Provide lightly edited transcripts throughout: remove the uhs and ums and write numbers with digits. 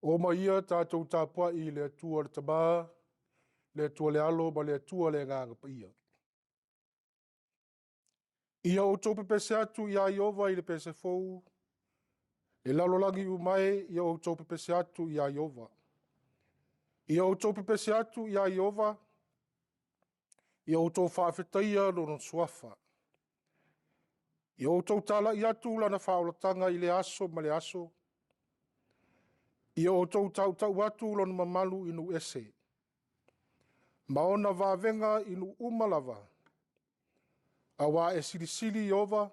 O mai ia tatou tapuai i le Atua le Tama, le Atua le Alo ma le Atua le Agaga Paia. Ia outou pepese atu iā Ieova i le pese fou, le lalolagi uma e, ia outou pepese atu iā Ieova. Ia outou pepese atu iā Ieova, ia outou faafetaia lona suafa. Ia outou tala'i atu lana faaolataga i lea aso ma lea aso. Ia outou tautau atu lona mamalu i nuu ese, ma ona vavega i nuu uma lava. Auā e silisili Ieova,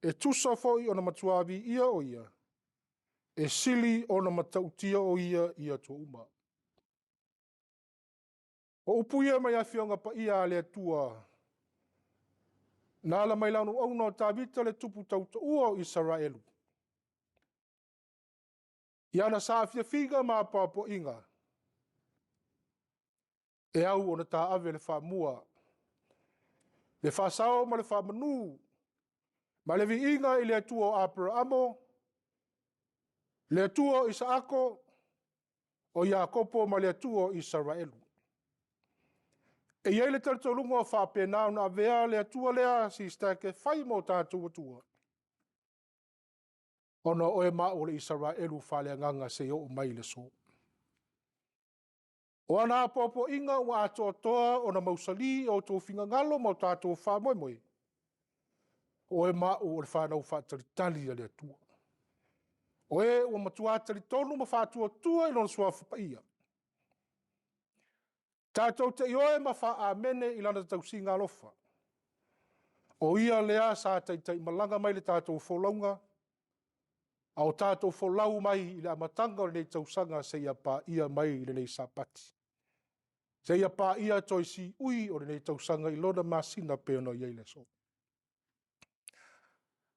e tusa foi ona matua viia o ia, e sili ona matautia o ia i atua uma. O upu ia mai afioga paia a le Atua, na ala mai lana auauna o Tavita le tupu tautaua o Isaraelu. I ana saafiafiga ma apoapoaiga, e au ona taave le faamua, le faasao ma le faamanu, ma le viiga i le Atua o Aperaamo, le Atua o Isaako, o Iakopo ma le Atua o Isaraelu. E i ai le talitonuga o faapena ona avea le Atua lea CSTAC e fai ma o tatou Atua, ona o oe ma au o le Isaraelu faaleagaga seia oo mai i le aso. O ana apoapoaiga ua atoatoa ona mausali o outou finagalo ma o tatou faamoemoe, o oe ma au o le fanau faatalitali a le Atua. O e ua matua talitonu ma faatuatua i lona suafa paia. Tatou te ioe ma faaamene i lana tausiga alofa. O ia lea sa taitaimalaga mai le tatou folauga, a o tatou folau mai i le amataga o lenei tausaga seia paia mai lenei Sapati, seia paia toe siui o lenei tausaga i lona masina pei ona i ai le aso.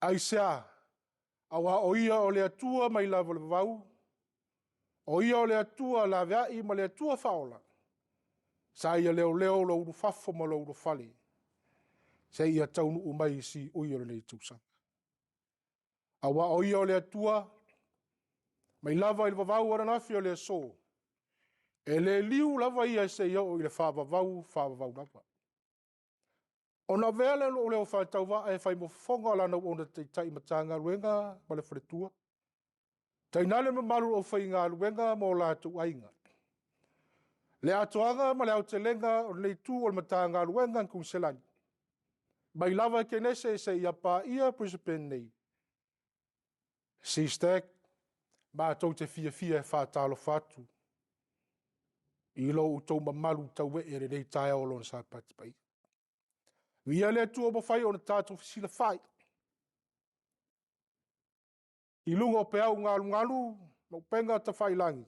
Aisea? Auā o ia o le Atua mai lava o le vavau, o ia o le Atua laveai ma le Atua faaola, sa ia leoleo lou ulufafo ma lou ulufale, seia taunuu mai i siui o lenei tausaga. Auā o ia o le Atua mai lava i le vavau ananafi o le aso, e le liu lava ia seia oo i le faavavau faavavau lava. Ona avea lea o lou leo faatauvaa e fai mofofoga o lana auauna taitai Matagaluega ma le faletua, tainane mamalu o le aufaigaluega ma o latou aiga. Le atoaga ma le aotelega o lenei itu o le Matagaluega i Kuiniselani, mai lava i Kenese seia paia Brisbane nei. CSTAC, matou te fiafia e faatalofa atu i lo outou mamalu tauee i lenei taeao o lona Sapati paia. Viia le Atua ua mafai ona tatou fesilafai i luga o peau galugalu ma upega tafailagi,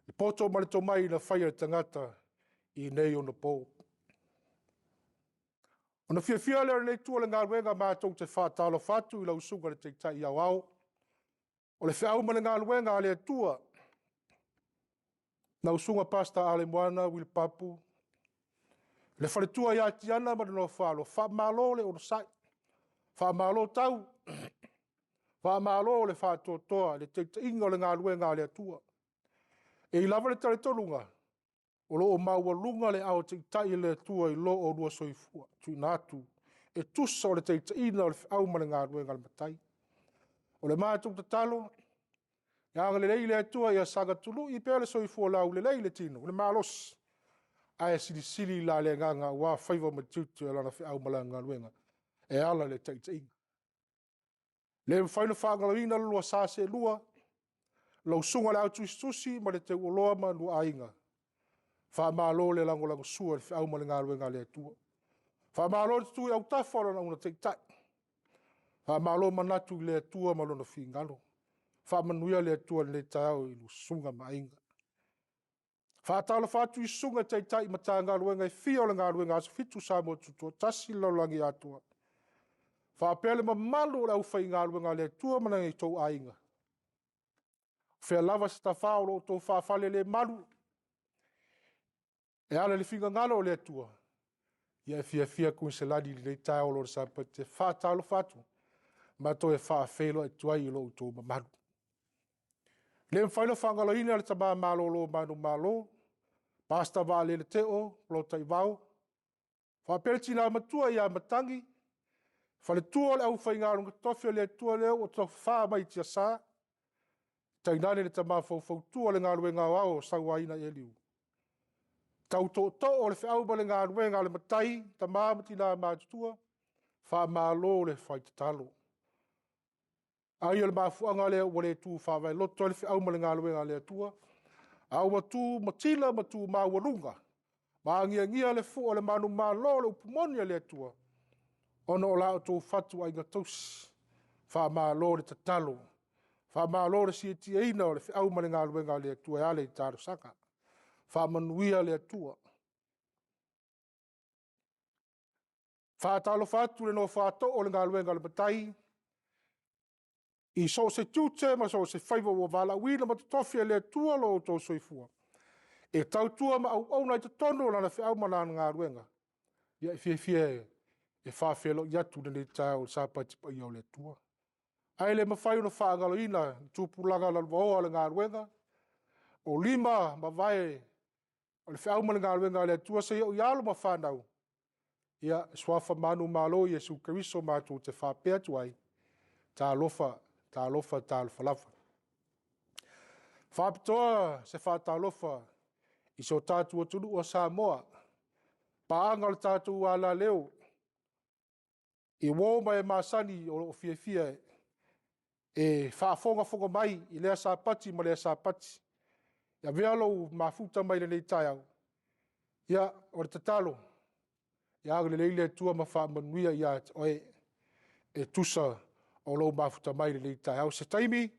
le poto ma le tomai na faia e le tagata i nei ona po. Ona fiafia lea o lenei itu o le galuega matou te faatalofa atu i lau susuga i le Taitai Aoao, o le feau ma le galuega a le Atua, lau susuga Pastor Ale Moana Wilipapu, le faletua ia Tiana ma le nofo-alo, faamalo le onosai, faamalo tau, faamalo le faatoatoa, le taitaiga o le galuega a le Atua. E i lava le talitonuga, o lo o maualuga le ao taitai e le Atua i lo oulua soifua, tuuina atu e tusa o le taitaiga o le feau ma le galuega a le Matai. O le matou tatalo, ia agalelei le Atua ia saga tului pea le soifua laulelei i le tino, le malosi, ae silisili la le agaga aua faiva ma tiute o lana feau ma lana galuega e ala i le taitaiga. Le mafai ona faagaloina le lua sa seelua, lau susuga i le au tusitusi ma le teuoloa ma lua aiga. Faamalo le lagolagosua i le feau ma le galuega a le Atua. Faamalo le tutu i autafa o lana auauna taitai. Faamalo manatu i le Atua ma lona finagalo. Faamanuia le Atua i lenei taeao i lua susuga ma aiga. Faatalofa atu i susuga i taitai Matagaluega e fia o le galuega Aso Fitu Samoa Tutoatasi le lalolagi atoa. Faapea le mamalu o le aufaigaluega a le Atua ma nai outou aiga. O fea lava se tafao o lo outou faafalelemalu, e ala i le finagalo o le Atua, ia e fiafia Kuiniselani i lenei taeao o lona Sapati e faatalofa atu ma toe faafeiloai atu ai i lo outou mamalu. Le mafai ona faagaloina le tama malolo manumalo, Pastor Vaalele Teo Polataivao, faapea le tina matua ia Matagi, faletua o le aufaigaluega totofi a le Atua lea ua tofafa mai i tiasa, tainane le tama faufautua o le galuega aoao o Sauaina Eliu, tau tootoo o le feau ma le galuega a le matai, tama ma tina matutua, faamalo le fai tatalo. Ai o le mafuaaga lea ua le tu faavaeloto ai le feau ma le galuega a le Atua, a ua tu matila ma tu maualuga ma agiagia le fua o le manumalo o le upu moni a le Atua, ona o la outou fatuaiga tausi. Faamalo le tatalo, faamalo le siitiaina o le feau ma le galuega a le Atua e ala i talosaga. Faamanuia le Atua. E faatalofa atu i le nofo a too o le galuega a le Matai i so o se tiute ma so o se faiva ua valaauina ma totofi e le Atua lo outou soifua e tautua ma auauna i totonu o Lana feau ma Lana galuega. Ia, e fiafia e faafeiloai atu i lenei taeao i le Sapati paia o le Atua. Ae le mafai ona faagaloina tupulaga lalovaoa o le galuega, o lima ma vae o le feau ma le galuega a le Atua seia oo i alo ma fanau, ia, suafa manumalo o Iesu Keriso matou te faapea atu ai, talofa, talofa, talofa lava. E faapitoa se faatalofa i si o tatou atunuu o Samoa, paaga o le tatou alaleo i uo ma e masani o lo o fiafia e faafogafoga mai i lea Sapati ma lea Sapati. E avea lou mafuta mai lenei taeao, ia, o le tatalo, ia agalelei le Atua ma faamanuia ia te oe e tusa o lou mafuta mai i lenei taeao. Se taimi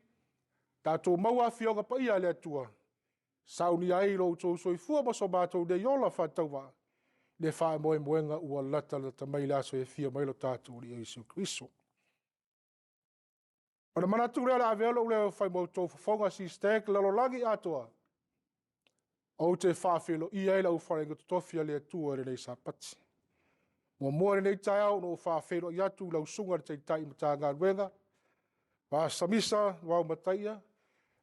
tatou maua Afioga Paia a le Atua, saunia ai lo outou soifua ma so matou nei ola faatauvaa, le faamoemoega ua latalata mai le aso e afio mai lo tatou Alii Iesu Keriso. Ona manatu lea o le a avea lou leo e fai ma outou fofoga, sister lalolagi atoa, ou te faafeiloia ai le aufaigaluega totofi a le Atua i lenei Sapati. Muamua i lenei taeao ona ou faafeiloai atu i lau susuga i le Taitai Matagaluega, Pastor Misa Loau Mataia.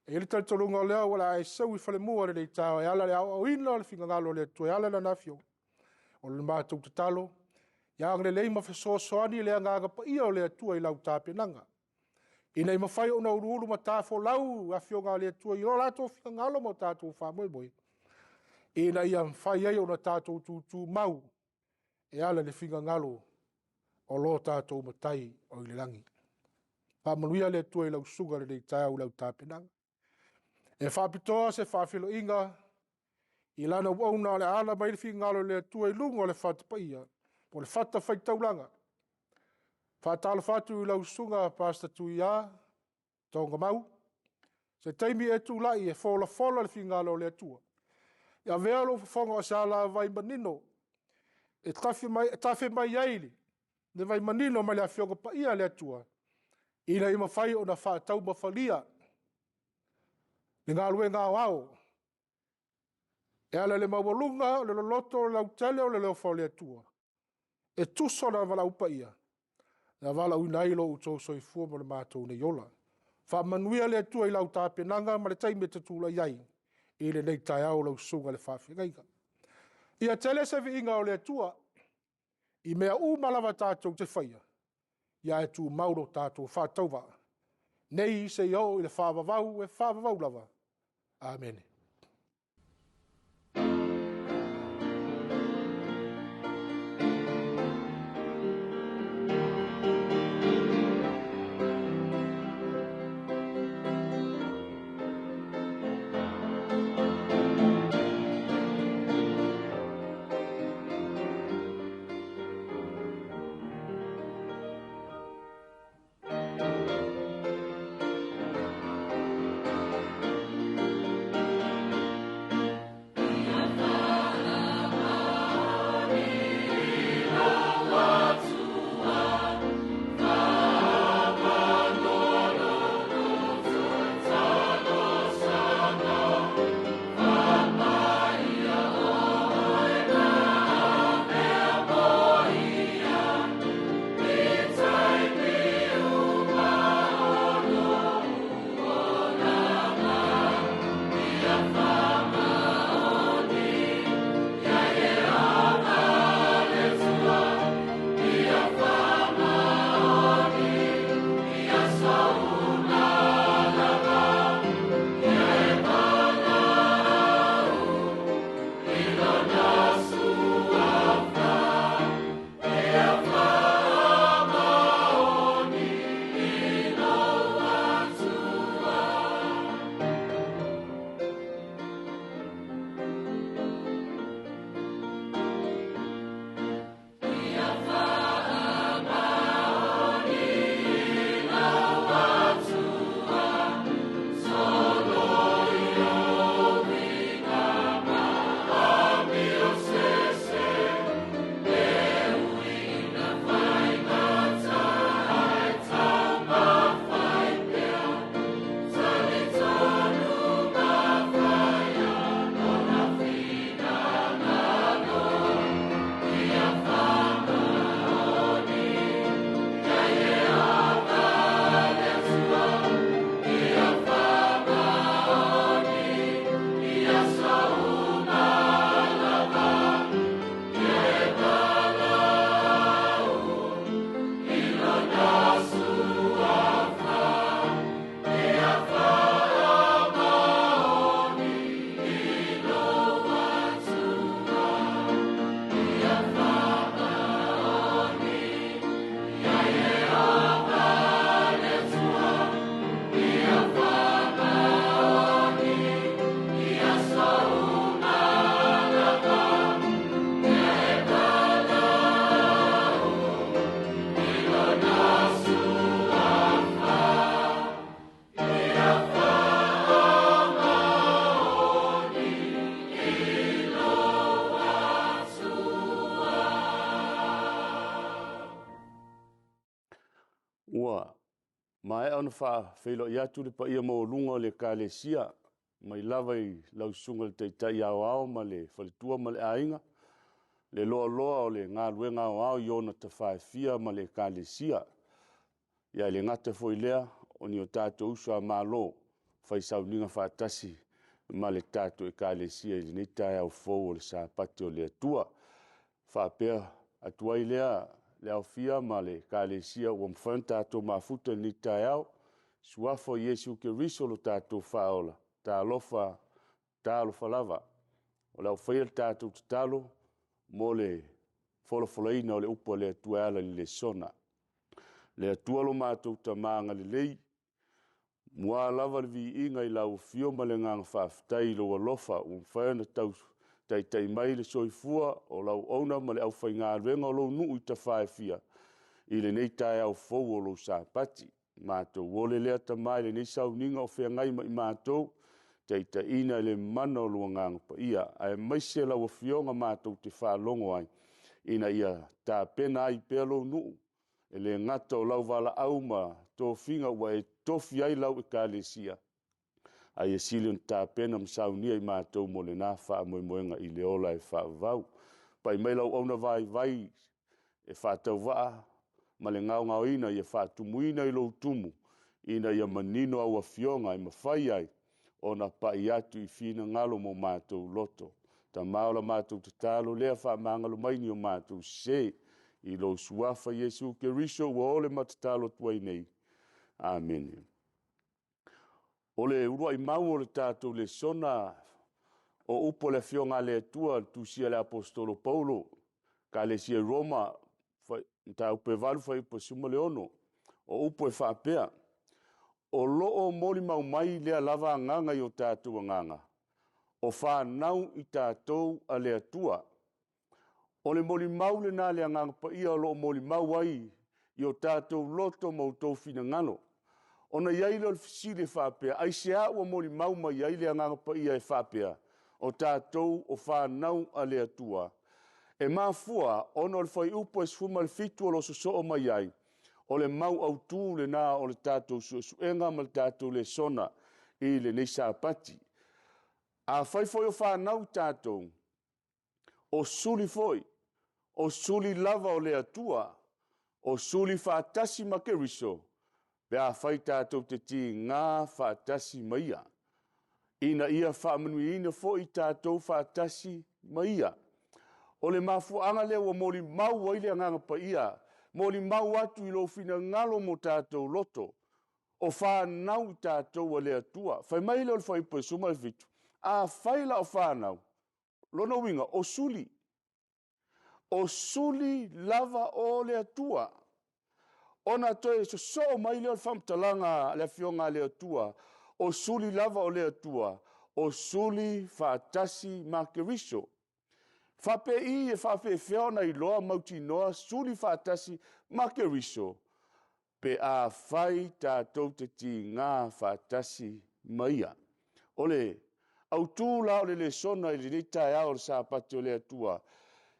E i ai le talitonuga o lea ua le a e seu i falemua i lenei taeao e ala i le aoaoina o le finagalo o le Atua e ala i Lana Afioga. O le matou tatalo, ia agalelei ma fesoasoani le Agaga Paia o le Atua i lau tapenaga, ina ia mafai ona uluulu matafolau Afioga a le Atua i o latou finagalo ma o tatou faamoemoe, ina ia mafai ai ona tatou tutumau e ala i le finagalo o lo tatou Matai o i le lagi. Faamanuia le Atua i lau susuga i lenei taeao i lau tapenaga. E faapitoa se faafeiloaiga i lana auauna o le a ala mai le finagalo o le Atua i luga o le fata paia, po o le fata faitaulaga. Faatalofa atu i lau susuga Pastor Tuia Togamau, se taimi e tulai e folafola le finagalo o le Atua. E avea lou fofoga o se alavai manino e tafe mai ai le vai manino mai le Afioga Paia a le Atua, ina ia mafai ona faataumafalia le galuega aoao e ala i le maualuga o le loloto o le lautele o le alofa o le Atua, e tusa o le valaau paia na valaauina ai lo outou soifua ma le matou nei ola. Faamanuia le Atua i lau tapenaga ma le taimi e te tulai ai i lenei taeao lau susuga i le faafeagaiga. Ia tele se viiga o le Atua i mea uma lava tatou te faia, ia ae tumau lo tatou faatauvaa, nei seia oo i le faavavau e faavavau lava. Amene. Ua maea ona faafeiloai atu le paia maualuga o le Ekalesia, mai lava i lau Susuga i le Taitai Aoao ma le faletua ma le aiga, le loaloa o le galuega aoao i ona tafa e fia ma le Ekalesia. Ia e le gata foi i lea, o ni o tatou uso a Malo fai sauniga faatasi ma le tatou Ekalesia i lenei taeao fou o le Sapati o le Atua. Faapea atu ai lea le aofia ma le Ekalesia ua mafai ona tatou mafuta i lenei taeao, Suafa o Iesu Keriso lo tatou Faaola, talofa, talofa lava. O le a ou faia le tatou tatalo mo le folafolaina o le upu a le Atua e ala i le lesona. Le Atua lo matou Tama agalelei, mua lava le viiga i lau afio ma le agaga faafetai i lou alofa ua mafai ona tau taitai mai le soifua o lau auauna ma le aufaigaluega o lou nuu i tafa e fia i lenei taeao fou o lou Sapati. Matou ole lea Tama i lenei sauniga o feagai ma i matou, taitaiina i le mana o lou Agaga Paia, aemaise lau Afioga matou te faalogo ai, ina ia tapena ai pea lou nuu, e le gata o lau valaau ma tofiga ua e tofi ai lau Ekalesia, a ia sili ona tapena ma saunia i matou mo lena faamoemoega i le ola e faavavau. Pai mai lau auauna vaivai e faatauvaa ma le gaogaoina ia faatumuina i lou tumu, ina ia manino au afioga e mafai ai ona pai atu i finagalo ma o matou loto. Tama o la matou tatalo lea, faamagalo mai ni o matou sese, i lou suafa Iesu Keriso ua ole ma tatalo atu ai nei. Amene. O le uluai mau o le tatou lesona o upu a le Afioga a le Atua, le tusia a le Aposetolo Paulo, Ekalesia i Roma, mataupu e 8, fuaiupu e 16. O upu e faapea, o lo o molimau mai lea lava agaga i o tatou agaga, o fanau i tatou a le Atua. O le molimau lena a le Agaga Paia o lo o molimau ai i o tatou loto ma outou finagalo. Ona i ai lea o le fesili e faapea, aisea ua molimau mai ai le Agaga Paia e faapea, o tatou o fanau a le Atua? E mafua ona o le fuaiupu e 17 o lo o sosoo mai ai, o le mau autu lena o le tatou suesuega ma le tatou lesona i lenei Sapati. Afai foi o fanau tatou, o suli foi, o suli lava o le Atua, o suli faatasi ma Keriso, pe afai tatou te tiga faatasi ma ia, ina ia faamanuiaina foi tatou faatasi ma ia. O le mafuaaga lea ua molimau ai le Agaga Paia, molimau atu i lou finagalo mo tatou loto, o fanau i tatou a le Atua. Fai mai lea o le fuaiupu e 17, afai la o fanau, lona uiga, o suli. O suli lava o le Atua. Ona toe sosoo mai lea o le faamatalaga a le Afioga a le Atua, o suli lava o le Atua, o suli faatasi ma Keriso. Faapei e faafefea ona iloa mautinoa suli faatasi ma Keriso, pe afai tatou te tiga faatasi ma ia. O le autu la o le lesona i lenei taeao o le Sapati o le Atua,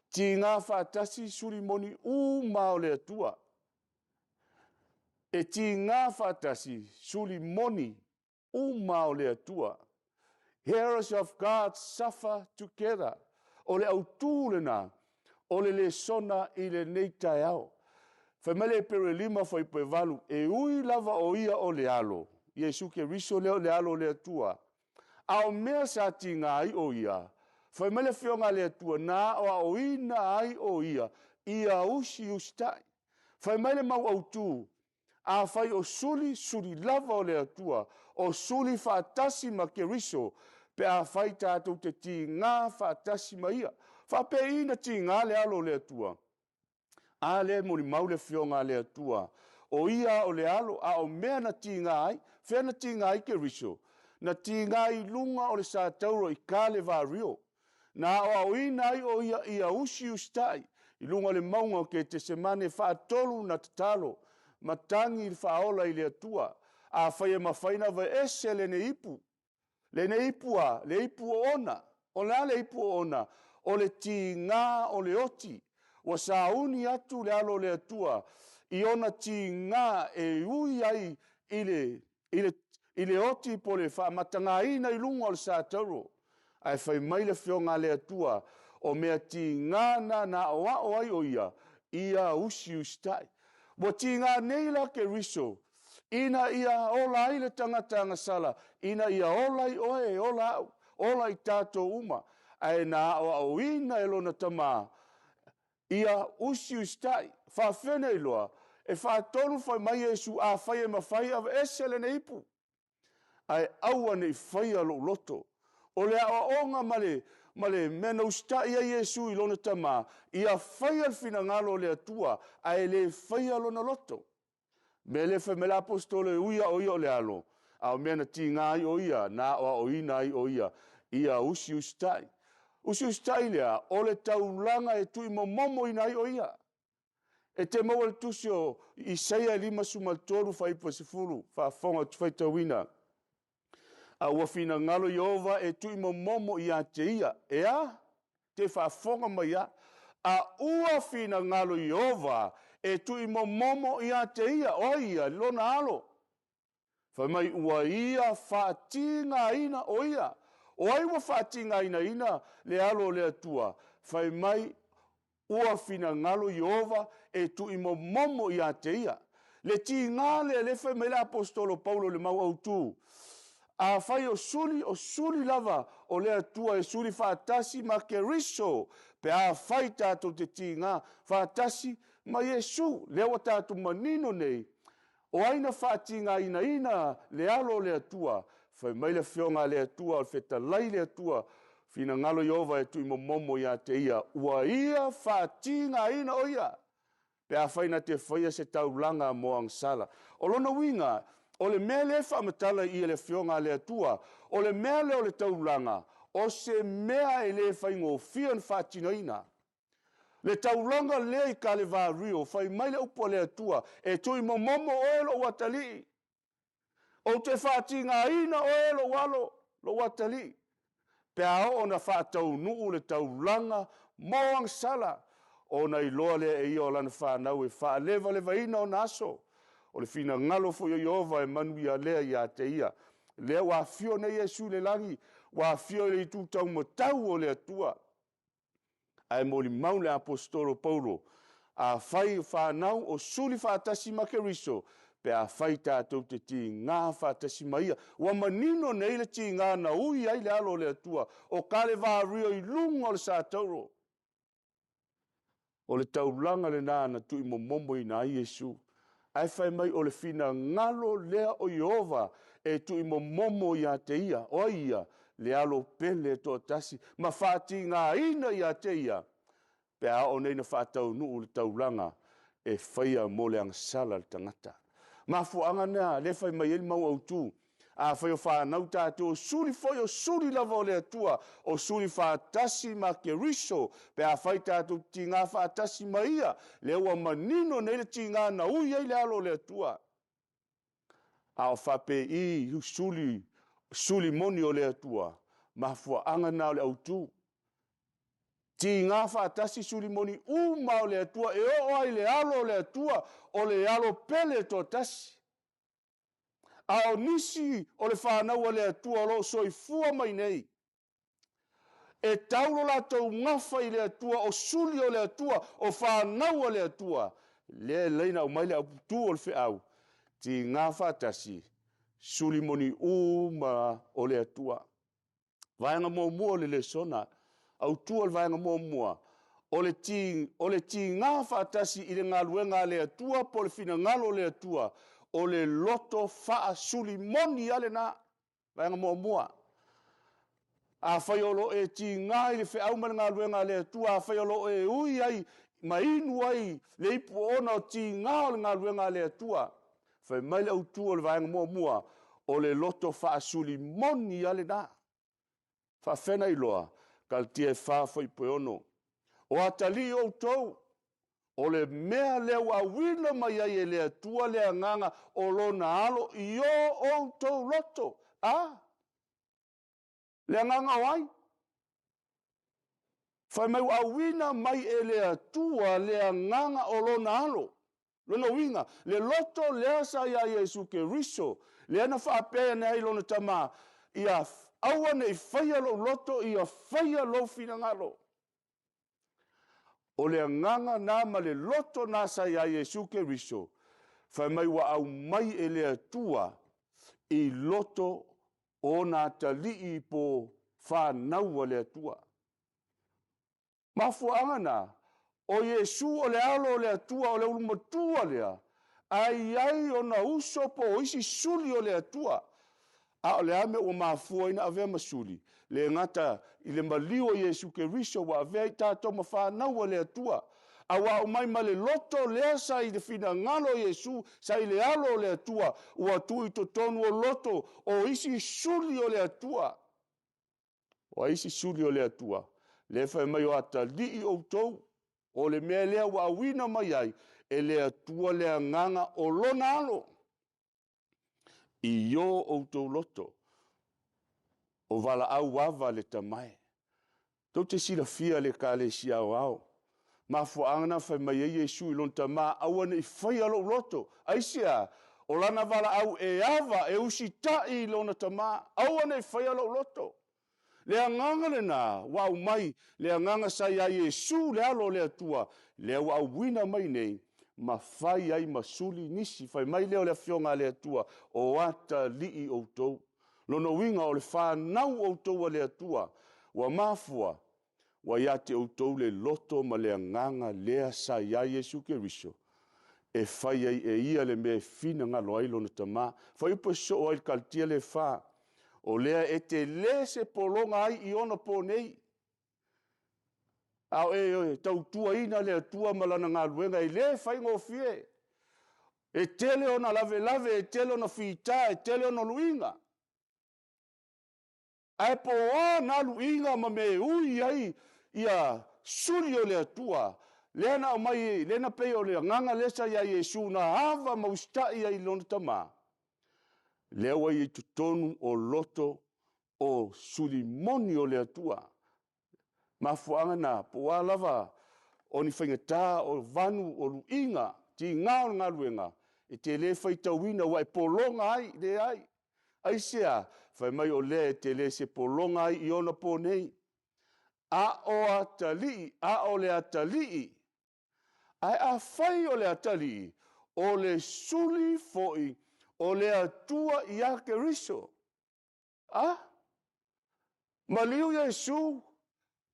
tiga faatasi suli moni uma o le Atua. E tiga faatasi suli moni uma o le Atua. Heirs of God suffer together. O le autu lena o le lesona i lenei taeao. Fai mai le Hepere 5 fuaiupu e 8, e ui lava o ia o le alo, Iesu Keriso lea o le alo o le Atua, a o mea sa tiga ai o ia, fai mai le Afioga a le Atua, na aoaoina ai o ia, ia usiusitai. Fai mai le mau autu, afai o suli, suli lava o le Atua, o suli faatasi ma Keriso, pe afai tatou te tiga faatasi ma ia. Faapei na tiga le alo o le Atua? A lea e molimau le Afioga a le Atua, o ia o le alo, a o mea na tiga ai, fea na tiga ai Keriso? Na tiga i luga o le satauro i Kalevario. Na aoaoina ai o ia ia usiusitai i luga o le mauga o Ketesemane, faatolu na tatalo, ma tagi i le faaola i le Atua. Afai e mafai na aveese lenei ipu, lenei ipu a, le ipu oona. O le a le ipu oona? O le tiga o le oti. Ua sauni atu le alo o le Atua i ona tiga e ui ai i le, i le, i le oti po le faamatagaina i luga o le satauro. Ae fai mai le Afioga a le Atua, o mea tiga na na aoao ai o ia, ia usiusitai. Ua tiga nei la Keriso, ina ia ola ai le tagata agasala, ina ia ola ai oe, ola au, ola i tatou uma. Ae na aoaoina e lona Tama, ia usiusitai. Faafefea ona iloa? E faatonu fai mai Iesu, afai e mafai, aveese lenei ipu, ae aua ne i faia lou loto. O le aoaoga ma le, ma le mea na usitai ai Iesu i lona Tama, ia faia le finagalo o le Atua, ae le faia lona loto. Mea lea fai mai le aposetolo, e ui lava o ia o le Alo, a o mea na tiga ai o ia, na aoaoina ai o ia, ia usiusitai. Usiusitai lea, o le taulaga e tuuimomomoina ai o ia. E te maua le tusi o Isaia 53 fuaiupu 10, faafofoga ou te faitauina. A ua finagalo Ieova e tuuimomomo ia te ia. E a? Te faafofoga mai a. A ua finagalo Ieova e tuuimomomo ia te ia, o ai ia? Lona alo. Fai mai ua ia faatigaina o ia. O ai ua faatigainaina le alo o le Atua? Fai mai ua finagalo Ieova e tuuimomomo ia te ia. Le tiga lea lea fai mai le aposetolo Paulo i le mau autu. Afai o suli, o suli lava o le Atua e suli faatasi ma Keriso, pe afai tatou te tiga faatasi ma Iesu. Lea ua tatou manino nei, o ai na faatigainaina le alo o le Atua? Fai mai le Afioga a le Atua, o le fetalai le Atua, finagalo Ieova e tuuimomomo ia te ia, ua ia faatigaina o ia, pe afai na te faia se taulaga mo agasala. O lona uiga, o le mea lea e faamatala i i e le Afioga a le Atua, o le mea lea o le taulaga, o se mea e le faigofie ona faatinoina. Le taulaga lea i Kalevario, fai mai le upu a le Atua, e tuuimomomo oe lou atalii, ou te faatigaina oe lou alo, lou atalii, pe a oo ona faataunuu le taulaga mo agasala, ona iloa lea e ia o lana fanau e faalevalevaina ona aso. O le finagalo foi o Ieova e manuia lea ia te ia. Lea ua afio nei Iesu i le lagi, ua afio i le itu taumatau o le Atua. Ae molimau le aposetolo Paulo, afai o fanau o suli faatasi ma Keriso, pe afai tatou te tiga faatasi ma ia. Ua manino nei le tiga na ui ai le alo o le Atua, o Kalevario i luga o le satauro. O le taulaga lena na tuuimomomoina ai Iesu. Ae fai mai o le finagalo lea o Ieova e tuuimomomo ia te ia, o ai ia? Le alo pele e toatasi, ma faatigaina ia te ia, pe a oo nei na faataunuu le taulaga e faia mo le agasala le tagata. Mafuaaga na lea fai mai ai le mau autu, afai o fanau tatou, o suli foi, o suli lava o le Atua, o suli faatasi ma Keriso, pe afai tatou tiga faatasi ma ia, lea ua manino nei le tiga na ui ai le alo o le Atua. A o faapei suli, suli moni o le Atua, mafuaaga na o le autu. Tiga faatasi suli moni uma o le Atua, e oo ai le alo o le Atua, o le alo pele toatasi. A o nisi o le fanau a le Atua o lo o soifua mai nei, e tau lo latou gafa i le Atua, o suli o le Atua, o fanau a le Atua, lea e lei na aumai le auputu o le feau, tiga faatasi, suli moni uma o le Atua. Vaega muamua o le lesona, autu o le vaega muamua, o le, ti, o le tiga faatasi i le galuega a le Atua po o le finagalo o le Atua, o le loto faasulimoni a lena. Vaega muamua. Afai o lo o e tiga i le feau ma le galuega a le Atua, afai o lo o e ui ai ma inu ai le ipu oona o tiga o le galuega a le Atua, fai mai le autu o le vaega muamua, o le loto faasulimoni a lena. Faafena iloa, Kalatia e 4 fuaiupu e 6. O atalii outou, o le mea lea ua auina mai ai e le Atua le agaga o lona alo i o outou loto. A? Le agaga o ai? Fai mai ua auina mai e le Atua le agaga o lona alo. Lona uiga, le loto lea sa iā Iesu Keriso, lea na faapea ane ai i lona Tama, Ia aua ne i faia lou loto, ia faia lou finagalo. O le agaga na ma le loto na sa iā Iesu Keriso, fai mai ua aumai e le Atua i loto o ona atalii po fanau a le Atua. Mafuaaga na, o Iesu o le Alo o le Atua, o le ulumatua lea, ae i ai ona uso po o isi suli o le Atua. A o le a mea ua mafua ai na avea ma suli? Le gata i le maliu o Iesu Keriso ua avea i tatou ma fanau a le Atua, a ua aumai ma le loto lea sa i le finagalo o Iesu, sa i le Alo o le Atua, ua tuu i totonu o loto o isi suli o le Atua. O ai isi suli o le Atua? Lea fai mai o atalii outou, o le mea lea ua auina mai ai e le Atua le agaga o lona alo i o outou loto, o valaau ava le tamae. Tou te silafia le Ekalesia Aoao, mafuaaga na fai mai ai Iesu i lona tama, aua ne i faia lou loto. Aisea? O lana valaau e ava, e usitai i lona tama, aua ne i faia lou loto. Le agaga lena ua aumai, le agaga sa iā Iesu le Alo o le Atua, lea ua auina mai nei, ma fai ai ma suli nisi. Fai mai lea o le Afioga a le Atua, o atalii outou. Lona uiga o le fanau outou a le Atua, ua mafua, ua ia te outou le loto ma le agaga lea sa i ai Iesu Keriso, e fai ai e ia le mea e finagalo ai lona Tama. Fuaiupu e sosoo ai le Kalatia le fa, o lea e te le se pologa ai i ona po nei. A o e tautuaina le Atua ma lana galuega e le faigofie. E tele ona lavelave, e tele ona fita, e tele ona luiga. Ae po o a na luiga ma mea e ui ai ia suli o le Atua, lea na aumai, lea na pei o le agaga lea sa iā Iesu na ava ma usitai ai i lona Tama, lea ua i totonu o loto o suli moni o le Atua. Mafuaaga na, po o a lava o ni faigata, o vanu, o luiga, tiga o le galuega, e te le faitauina ua e pologa ai, leai. Aisea? Fai mai o lea e te le se pologa ai i ona po nei. A o atalii, a o le atalii, ae afai o le atalii, o le suli foi o le Atua iā Keriso. A? Maliu Iesu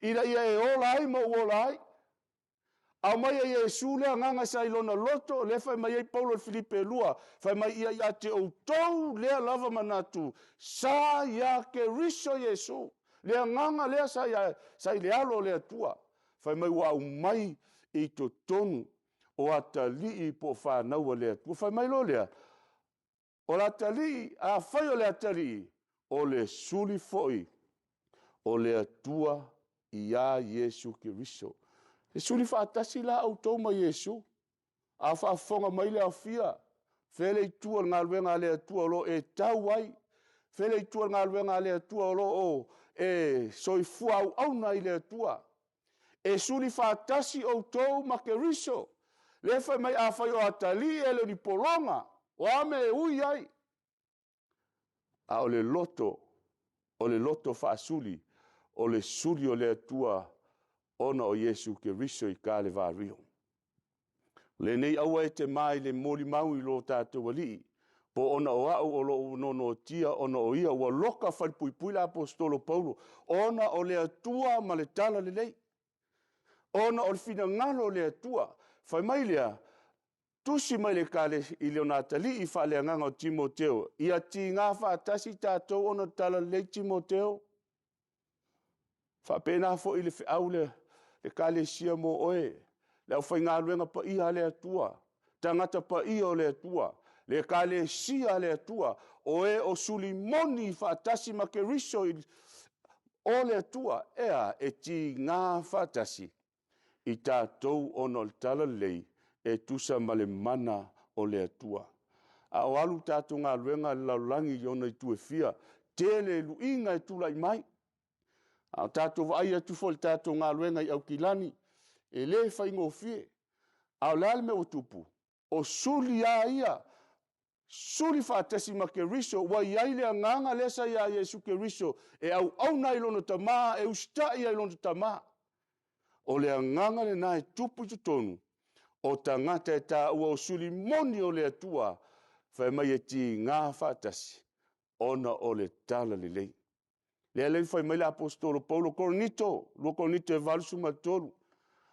ina ia e ola ai ma ou ola ai. Aumai e Iesu le agaga sa i lona loto, lea fai mai ai Paulo i le Filipe e 2, fai mai ia ia te outou lea lava manatu sa iā Keriso Iesu. Le agaga lea sa, ia, sa i le alo o le Atua. Fai mai ua aumai i totonu o atalii po o fanau a le Atua. Fai mai loa lea, O le atalii, afai o le atalii, o le suli foi o le Atua iā Iesu Keriso. E suli faatasi la outou ma Iesu, a faafofoga mai le aofia, fea le itu o le galuega a le Atua o lo o e tau ai, fea le itu o le galuega a le Atua o lo o e soifua auauna ai i le Atua. E suli faatasi outou ma Keriso. Lea fai mai, afai o atalii e le o ni pologa, o a mea e ui ai? A o le loto, o le loto faasuli, o le suli o le Atua ona o Iesu Keriso i Kalevario. Lenei aua e te ma i le molimau i lo tatou Alii, po ona o au o lo o nonotia ona o ia ua loka falepuipui le Aposetolo Paulo, ona o le Atua ma le Tala Lelei, ona o le finagalo o le Atua. Fai mai lea, tusi mai le Ekalesia i lona atalii faaleagaga o Timoteo, ia tiga faatasi tatou ona o le Tala Lelei Timoteo. Faapena foi le feau le Ekalesia mo oe, le aufaigaluega paia a le Atua, tagata paia o le Atua, le Ekalesia a le Atua, o e o suli moni faatasi ma Keriso o le Atua, ea e tiga faatasi i tatou ona o le talalelei e tusa ma le mana o le Atua. A o alu tatou galuega a le lalolagi i ona itu e fia, tele luiga e tulai mai. A o tatou vaai atu foi i le tatou galuega i Aukilani, e le faigofie. A o le a le mea ua tupu? O suli a ia, suli faatasi ma Keriso, ua i ai le agaga lea sa ia Iesu Keriso e auauna ai i lona Tama, e usitai ai i lona Tama. O le agaga lena e tupu i totonu o tagata e taua o suli moni o le Atua, fai mai e tiga faatasi ona o le talalelei. Lea lea fai mai le aposetolo Paulo, Korinito, 2 Korinito e 83,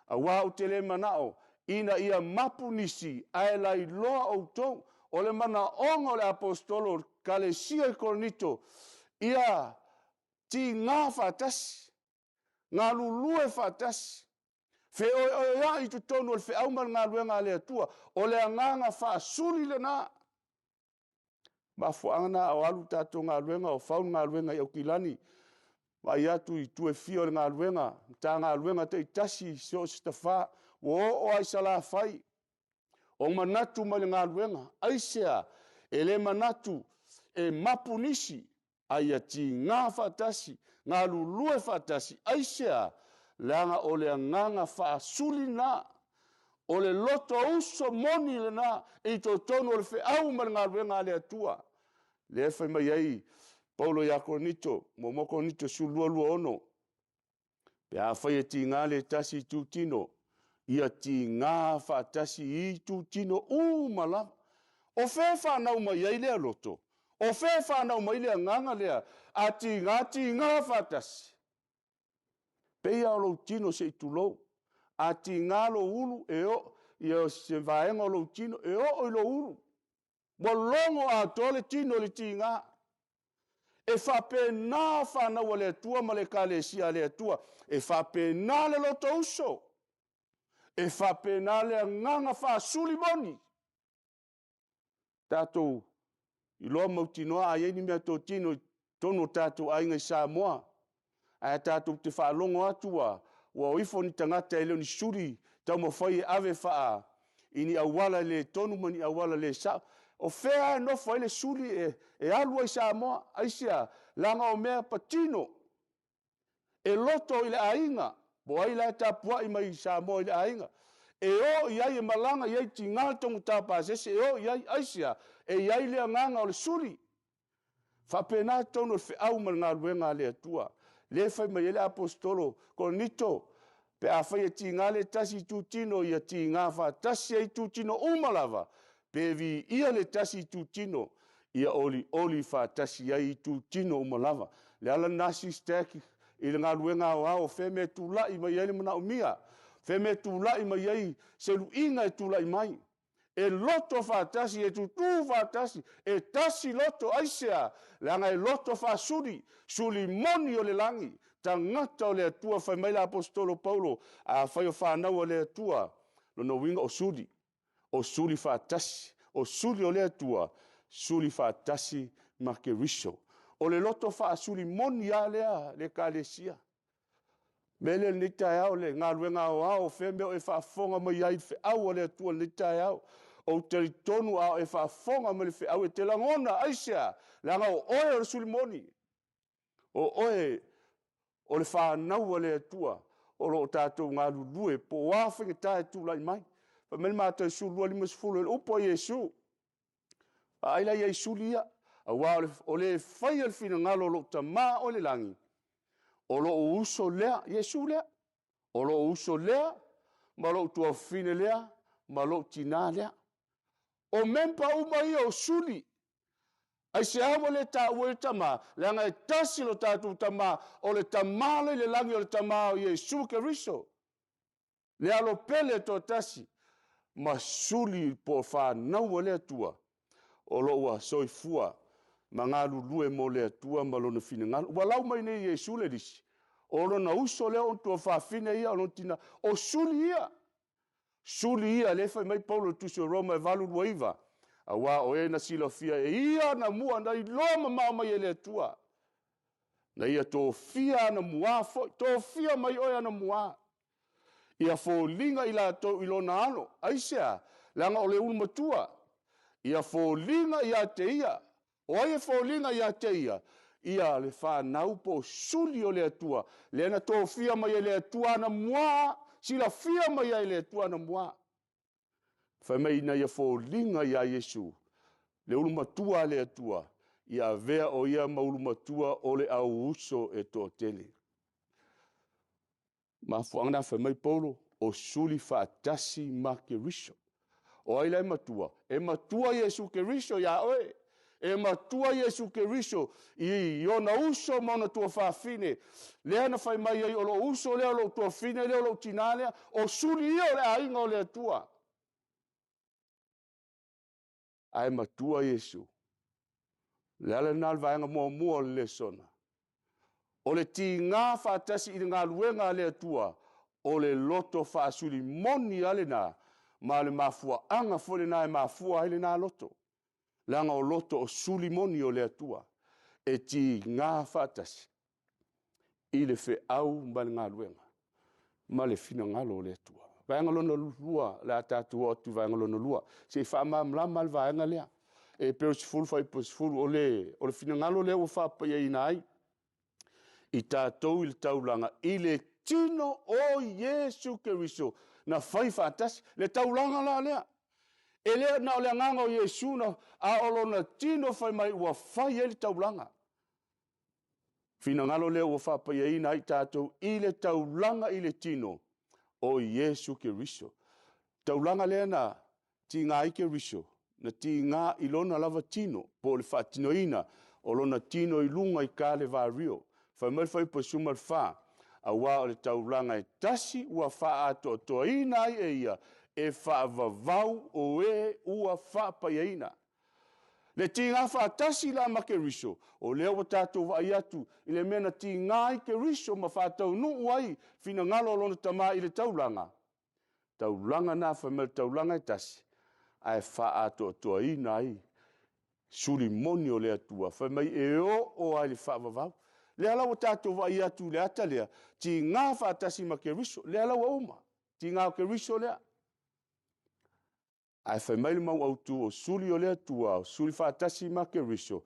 aua ou te le manao ina ia mapu nisi ae lailoa outou. O le manaoga o le aposetolo o le Kalesia i Korinito, ia tiga faatasi, galulue faatasi, feoeoeai i totonu o le feau ma le galuega a le Atua. O le agaga faasuli lena. Mafuaaga na o alu tatou galuega, o fau le galuega i Aukilani, vaai atu i itu e fia o le galuega, Matagaluega taitasi i so o se tafa, ua oo lava i Salafai, o manatu mai le galuega. Aisea? E le manatu e mapu nisi, a ia tiga faatasi, galulue faatasi. Aisea? Leaga o le agaga faasuli lena, o le loto uso moni lena i totonu o le feau ma le galuega a le Atua. Lea fai mai ai Paulo ia Korinito, 1 Korinito 12:26, pe afai e tiga le tasi i itutino, ia tiga faatasi i itutino uma lava. O fea e fanau mai ai lea loto? O fea e fanau mai le agaga lea? A tiga, tiga faatasi. Peia o lou tino se i tulou. A tiga lou ulu, e oo, ia se vaega o lou tino, e oo i lou ulu. Ua logo atoa le tino i le tiga. E faapena fanau a le Atua ma le Ekalesia a le Atua. E faapena le loto uso. E faapena le agaga faasuli moni. Tatou iloa mautinoa a i ai ni mea totino i totonu o tatou aiga i Samoa, ae tatou te faalogo atu ua o ifo ni tagata e le o ni suli taumafai e ave faa i ni auala le tonu ma ni auala le sao. O fea e nofo ai le suli e alu ai Samoa? Aisea? Leaga o mea patino e loto i le aiga, po ai la e tapuai mai i Samoa i le aiga, e o i ai, e malaga i ai, tiga le taugata pasese, e o i ai, aisea? E i ai le agaga o le suli. Faapena totonu o le feau ma le galuega a le Atua. Le fai mai ai le aposetolo Korinito, pe afai e tiga le tasi itutino, ia tiga faatasi ai itutino uma lava, pe viia le tasi itutino, ia olioli faatasi ai itutino uma lava. Le ala lena sister i le galuega aoao, fea mea tulai mai ai le manaomia, fea mea tulai mai ai se luiga e tulai mai. E loto faatasi, e tutū faatasi, e tasi loto, aisea? Leaga e loto faasuli, suli moni o le lagi, tagata o le Atua. Fai mai le aposetolo Paulo, afai o fanau o le Atua, lona uiga o suli, o suli faatasi, o suli o le Atua, suli faatasi ma Keriso. O le loto faasuli moni a lea le Ekalesia. Me le lenei taeao le galuega aoao, fea mea o e faafofoga mai ai i le feau a le Atua lenei taeao. Ou te talitonu a o e faafofoga mai le feau e te lagona, aisea? Leaga o oe o le suli moni. O oe o le fanau a le Atua, o lo o tatou galulue po o a faigata e tulai mai. Fai mai le Matai 12:50, le upu a Iesu, vaai la i ai suli ia, aua o le faia le finagalo o lou Tama o le lagi, o lou uso lea, Iesu lea, o lou uso lea, ma lou tuafafine lea, ma lou tina lea. O mempa uma ia o suli. Aisea ua le taua i le Tama, leaga e tasi lo tatou Tama, o le Tama le i le lagi, o le Tama o Iesu Keriso. Le alo pele toatasi, ma suli po o fanau a le Atua, o lo ua soifua ma galulue mo le Atua ma lona finagalo. Ua lau mai nei Iesu le lisi, o lona uso lea o tuafafine ia, o lona tina, o suli ia. Suli ia, le fai mai Paulo tusi o Roma e 8:29, aua o e na silafia e ia na mua na iloa mamao mai e le Atua. Na ia tofia ana mua foi, tofia mai oe ana mua. Ia foliga i latou i lona alo, aisea? Leaga o le ulu matua. Ia foliga ia te ia. O ai e foliga ia te ia? Ia le fanau po suli o le Atua. Le na tofia mai e le Atua ana mua, silafia mai ai le Atua ana mua. Fai mai ina ia foliga iā Iesu, le ulumatua a le Atua, ia avea o ia ma ulumatua o le au uso e toatele. Mafuaaga na fai mai Paulo, o suli faatasi ma Keriso. O ai la e matua? E matua Iesu Keriso iā oe. E matua Iesu Keriso i ona uso ma ona tuafafine. Lea na fai mai ai, o lou uso lea, o lou tuafine lea, o lou tinā lea, o suli ia o le aiga o le Atua. Ae matua Iesu. Le ala lena o le vaega muamua o le lesona. O le tigā faatasi i le galuega a le Atua, o le loto faasulimoni a lena, ma le mafuaaga foi lena e mafua ai lena loto. Leaga o loto o sulimoni o le Atua, e tigā faatasi i le feau ma le galuega ma le finagalo o le Atua. Vaega lona lua, le a tatou oo atu i vaega lona lua, se i faamalamalama le vaega lea. E pei o le 10 fuaiupu 10, o le finagalo lea ua faapaiaina ai i tatou i le taulaga i le tino o Iesu Keriso na fai faatasi. Le taulaga la lea, e le na o le agaga o Iesu na, a o lona tino fai mai ua fai ai le taulaga. Finagalo lea ua faapaiaina ai tatou i le taulaga i le tino o Iesu Keriso. Taulaga lea na tiga ai Keriso, na tiga i lona lava tino, po o le faatinoina o lona tino i luga i Kalevario. Fai mai le fuaiupu 14, auā o le taulaga e tasi ua faaatoatoaina ai e ia, e faavavau o e ua faapaiaina. Le tiga faatasi la ma Keriso, o lea ua tatou vaai atu i le mea na tiga ai Keriso ma faataunuu ai finagalo o lona tama i le taulaga. Taulaga na fai mai le taulaga e tasi, ae faaatoatoaina ai suli moni o le Atua, fai mai e oo ai le faavavau. Lea la ua tatou vaai atu i le ata lea, tiga faatasi ma Keriso, lea la ua uma, tiga o Keriso lea. Ae fai mai le mau autu o suli o le Atua, o suli faatasi ma Keriso,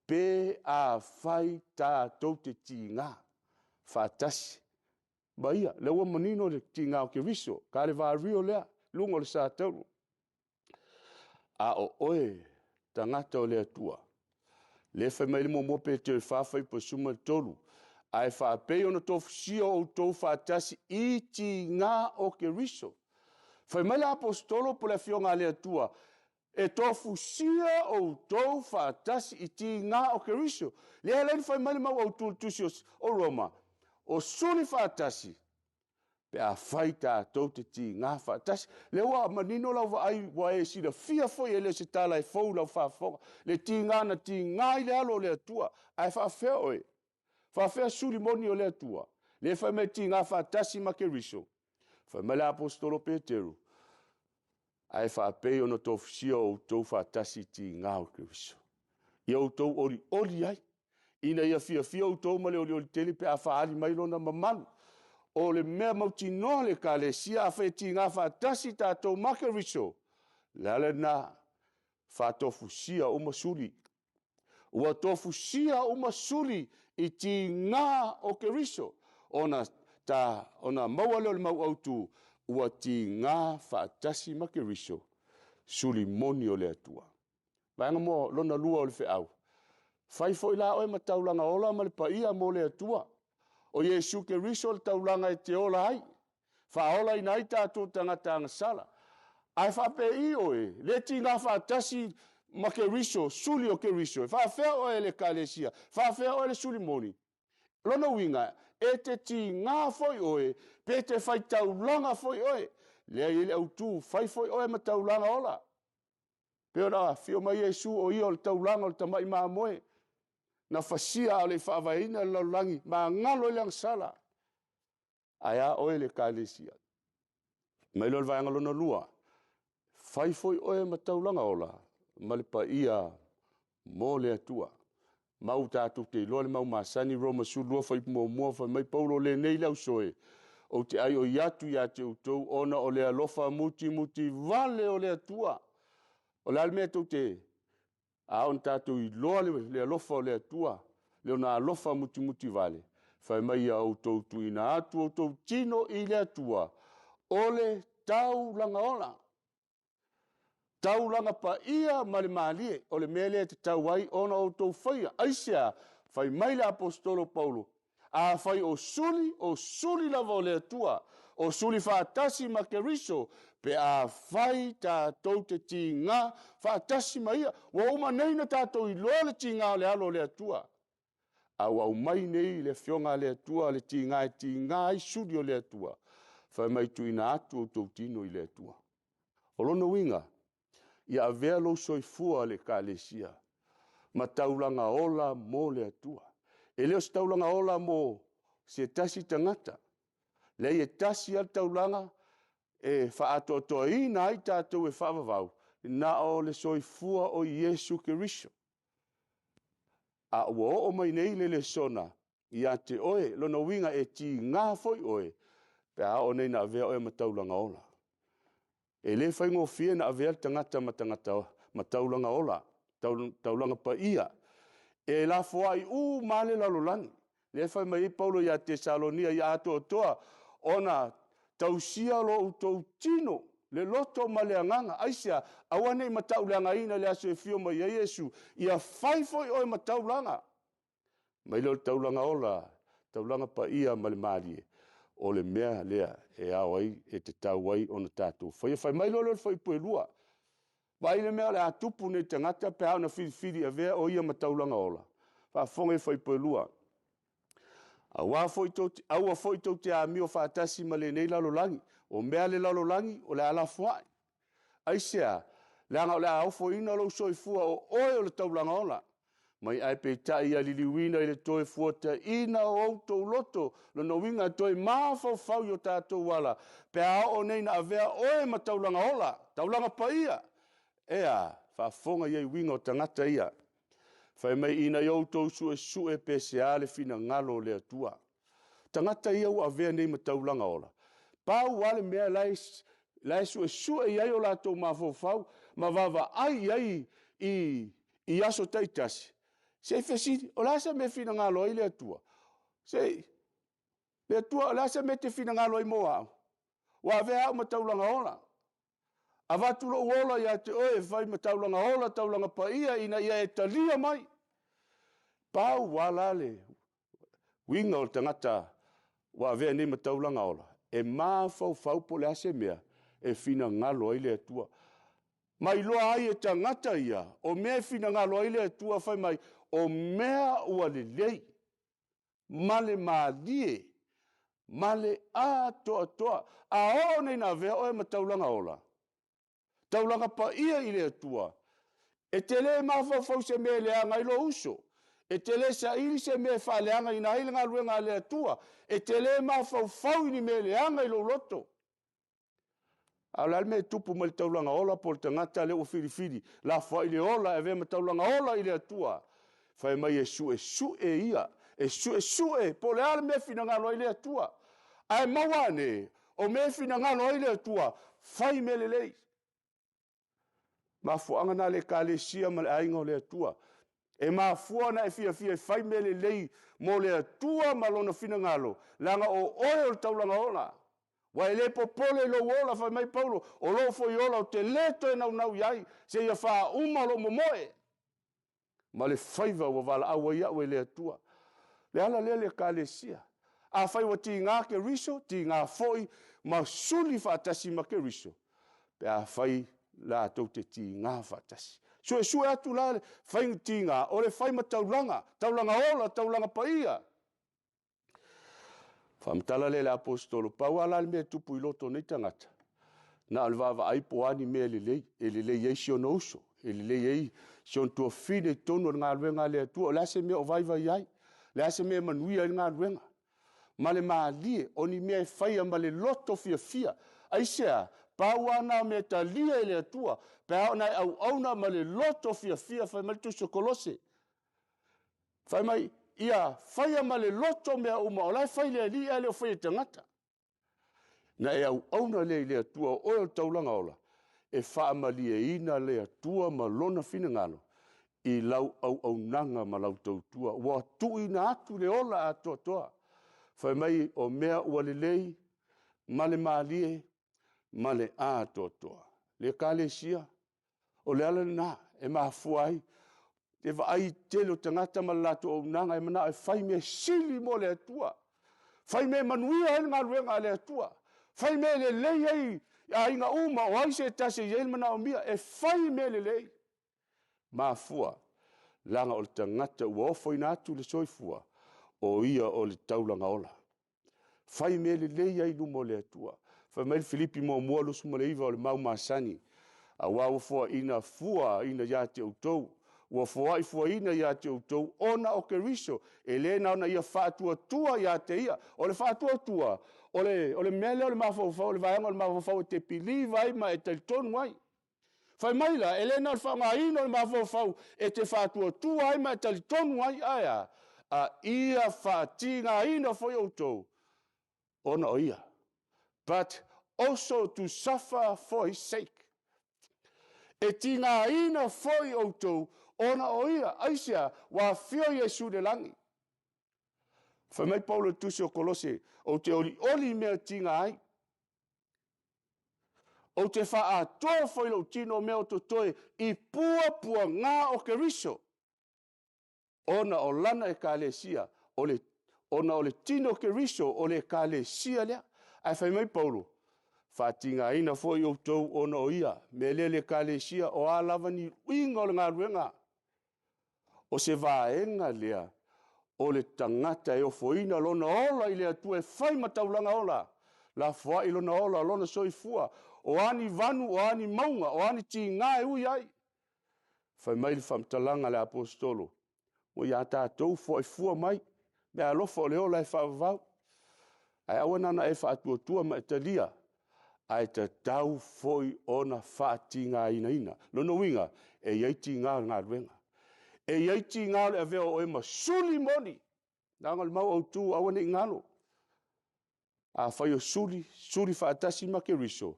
pe a fai tatou te tiga faatasi ma ia. Lea ua manino le tiga o Keriso, Kalevario lea, luga o le satauro. A o oe, tagata o le Atua, le fai mai le muamua Petero 4 fuaiupu 13, ae faapei ona tofusia outou faatasi i tiga o Keriso. Fai mai le aposetolo po le afioga a le Atua, e tofusia outou faatasi i tiga o Keriso. Lea la fai mai le mau autu le tusi o Roma, o suli faatasi, pe a fai tatou te tiga faatasi. Lea ua manino lau vaai, ua e silafia foi e le se tala e fou lau faafofoga. Le tiga na tiga i le alo o le Atua, ae faafea oe? Faafea suli moni o le Atua? Le fai mai tiga faatasi ma Keriso. Fai mai le aposetolo Petero, ae faapei ona tofusia outou faatasi i tiga o Keriso. Ia outou olioli ai, ina ia fiafia outou ma le olioli tele pe a faali mai lona mamalu. O le mea mautinoa le ekalesia a fai tiga faatasi tatou ma Keriso, le ala lena faatofusia uma suli. Ua tofusia uma suli i tiga o Keriso, ona ta ona maua lea o le mau autu, ua tiga faatasi ma Keriso, suli moni o le Atua. Vaega mo lona lua o le feau. Fai foi la oe ma taulaga ola ma le paia mo le Atua. O Iesu Keriso le taulaga e te ola ai. Faaola ina ai tatou tagata agasala. Ae faapei oe, le tiga faatasi ma Keriso, suli o Keriso. E faafea oe le ekalesia, faafea oe le suli moni. Lona uiga, e te tiga foi oe, pe te fai taulaga foi oe. Lea i le autu, fai foi oe ma taulaga ola. Pe ona afio mai Iesu o ia o le taulaga o le tamai mamoe. Na fasia a o le faavaeina le lalolagi, magalo i le agasala. Ae a oe le ekalesia. Mai lea o le vaega lona lua, fai foi oe ma taulaga ola ma le paia mo le Atua. Mau tatou te iloa le mau masani Roma 12 fuaiupu muamua, fai mai Paulo lenei le ausoe, ou te ai oi atu ia te outou ona o le alofa mutimuti vale o le Atua. O le a le mea tou te a ona tatou iloa le alofa o le Atua, le ona alofa mutimuti vale, fai mai ia outou tuuina atu outou tino i le Atua, o le taulaga ola. Taulaga paia ma le malie, o le mea lea e tatau ai ona outou faia. Aisea? Fai mai le Aposetolo Paulo, afai o suli, o suli lava o le Atua, o suli faatasi ma Keriso, pe afai tatou te tiga faatasi ma ia. Ua uma nei ona tatou iloa le tiga o le alo o le Atua. A ua aumai nei le Afioga a le Atua le tiga e tiga ai suli o le Atua, fai mai tuuina atu outou tino i le Atua. O lona uiga, ia avea lou soifua le Ekalesia ma taulaga ola mo le Atua. E le o se taulaga ola mo se tasi tagata. Leai, e tasi lava le taulaga e faaatoatoaina ai tatou e faavavau, na o le soifua o Iesu Keriso. A ua oo mai nei le lesona ia te oe, lona uiga e tiga foi oe pe a oo nei ina avea oe ma taulaga ola. E le faigofie na avea le tagata ma tagata ma taulaga ola, taulaga paia. E lafoai uma lava le lalolagi. Lea e fai mai ai Paulo ia Tesalonia, ia atoatoa ona tausia lo outou tino, le loto ma le agaga. Aisea? Aua ne i matauleagaina i le aso e afio mai ai Iesu, ia fai foi oe ma taulaga. Mai lea o le taulaga ola, taulaga paia ma le malie, o le mea lea e ao ai, e tatau ai ona tatou faia. Fai mai loa lea o le fuaiupu e 2. Vaai le mea o le a tupu nei tagata pe a ona filifili avea o ia ma taulaga ola. Faafofoga i le fuaiupu e 2. Aua foi tou te, aua foi tou te amio faatasi ma lenei lalolagi. O mea le lalolagi o le a lafoai. Aisea? Leaga o le a ofoina lou soifua o oe o le taulaga ola. Mai ae peitai ia liliuina i le toe fuataina o outou loto, lona uiga toe mafaufau i o tatou ala, pe a oo nei ina avea oe ma taulaga ola, taulaga paia. Ea, faafofoga i ai uiga o tagata ia. Fai mai ina ia outou suesue pe sea le finagalo o le Atua. Tagata ia ua avea nei ma taulaga ola, pau lava le mea la e suesue i ai o latou mafaufau ma vaavaai i ai i aso taitasi, se i fesili, o le a se mea e finagalo ai le Atua? Se le Atua, o le a se mea e te finagalo ai mo au? Ua avea au ma taulaga ola. Avatu lou ola ia te oe e fai ma taulaga ola, taulaga paia, ina ia e talia mai. Pau lava la le uiga o le tagata ua avea nei ma taulaga ola, e mafaufau po o le a se mea e finagalo ai le Atua. Ma iloa ai e tagata ia, o mea e finagalo ai le Atua, fai mai, o mea ua lelei, ma le malie, ma le atoatoa. A oo nei ina avea oe ma taulaga ola, taulaga paia i le Atua, e te le mafaufau se mea e leaga ai lou uso, e te le saili se mea e faaleagaina ai le galuega a le Atua, e te le mafaufau i ni mea leaga i lou loto. A o le a le mea e tupu mai le taulaga ola po o le tagata lea ua filifili, lafoai le ola e avea ma taulaga ola i le Atua. Fai mai e suesue ia, e suesue po o le a le mea e finagalo ai le Atua. Ae maua ane, o mea e finagalo ai le Atua, fai mea lelei. Mafuaaga na le Ekalesia ma le aiga o le Atua. E mafua ona e fiafia e fai mea lelei mo le Atua ma lona finagalo, leaga o oe o le taulaga ola. Ua e le popole i lou ola, fai mai Paulo, o lou foi ola ou te le toe naunau i ai, seia faauma lou momoe ma le faiva ua valaau ai au e le Atua. Le ala lea le Ekalesia. Afai ua tiga Keriso, tiga foi ma suli faatasi ma Keriso, pe afai latou te tiga faatasi. Suesue atu la le fai tiga, o le fai ma taulaga, taulaga ola, taulaga paia. Faamatala lea le Aposetolo, pau lava la le mea e tupu i loto o nei tagata, na o le vaavaai po o a ni mea lelei, e lelei ai si ona uso, e lelei ai si ona tuafine i totonu o le galuega a le Atua, o le a se mea o vaivai ai, o le a se mea e manuia ai le galuega. Ma le malie, o ni mea e faia ma le loto fiafia. Aisea? Pau lava na o mea e talia e le Atua, pe a ona e auauna ma le loto fiafia, fai mai le Tusi o Kolose. Fai mai, ia faia ma le loto mea uma, o la e fai le Alii ae le o fai e tagata. Na e auauna lea i le Atua, o oe o le taulaga ola, e faamalieina le Atua ma lona finagalo i lau auaunaga ma lau tautua. Ua tuuina atu le ola atoatoa. Fai mai, o mea ua lelei ma le malie ma le atoatoa. Le Ekalesia, O le ala lena e mafua ai te vaai tele o tagata ma le latou auaunaga e manao e fai mea sili mo le Atua. Fai mea e manuia ai le galuega a le Atua. Fai mea e lelei ai aiga uma, o ai se tasi e i ai le manaomia, e fai mea lelei. Mafua, leaga o le tagata ua ofoina atu le soifua, o ia o le taulaga ola. Fai mea lelei ai i luma o le Atua. Fai mai le Filipi 1:29 o le mau masani, aua ua foaina fuaina ia te outou, ua foai fuaina ia te outou ona o Keriso, e le na ona ia faatuatua ia te ia. O le faatuatua, o le mea lea o le mafaufau, o le vaega o le mafaufau e te piliva ai ma e talitonu ai. Fai mai la, e le na o le faaaogaina o le mafaufau e te faatuatua ai ma e talitonu ai, ae a? A ia faatigaina foi outou ona o ia. But also to suffer for his sake. E tigaina foi outou ona o ia. Aisea, ua afio Iesu i le lagi. Fai mai Paulo i le tusi o Kolose, ou te olioli i mea tiga ai. Ou te faaatoa foi lou tino o mea o totoe i puapuaga o Keriso, ona o lana ekalesia, ona o le tino o Keriso o le ekalesia lea. Ae fai mai Paulo, faatigaina foi outou ona o ia, mea lea le ekalesia, o a lava ni uiga o le galuega. O se vaega lea o le tagata e ofoina lona ola i le Atua e fai ma taulaga ola, lafoai lona ola, lona soifua, o a ni vanu, o a ni mauga, o a ni tiga e ui ai. Fai mai le faamatalaga a le aposetolo, ua ia tatou foaifua mai, mea alofa o le ola e faavavau. Ae aua na ona e faatuatua ma e talia, ae tatau foi ona faatigainaina. Lona uiga, e i ai tiga o le galuega. E i ai tiga o le avea o oe ma suli moni. Leaga o le mau autu, aua ne i galo. Afai o suli, suli faatasi ma Keriso,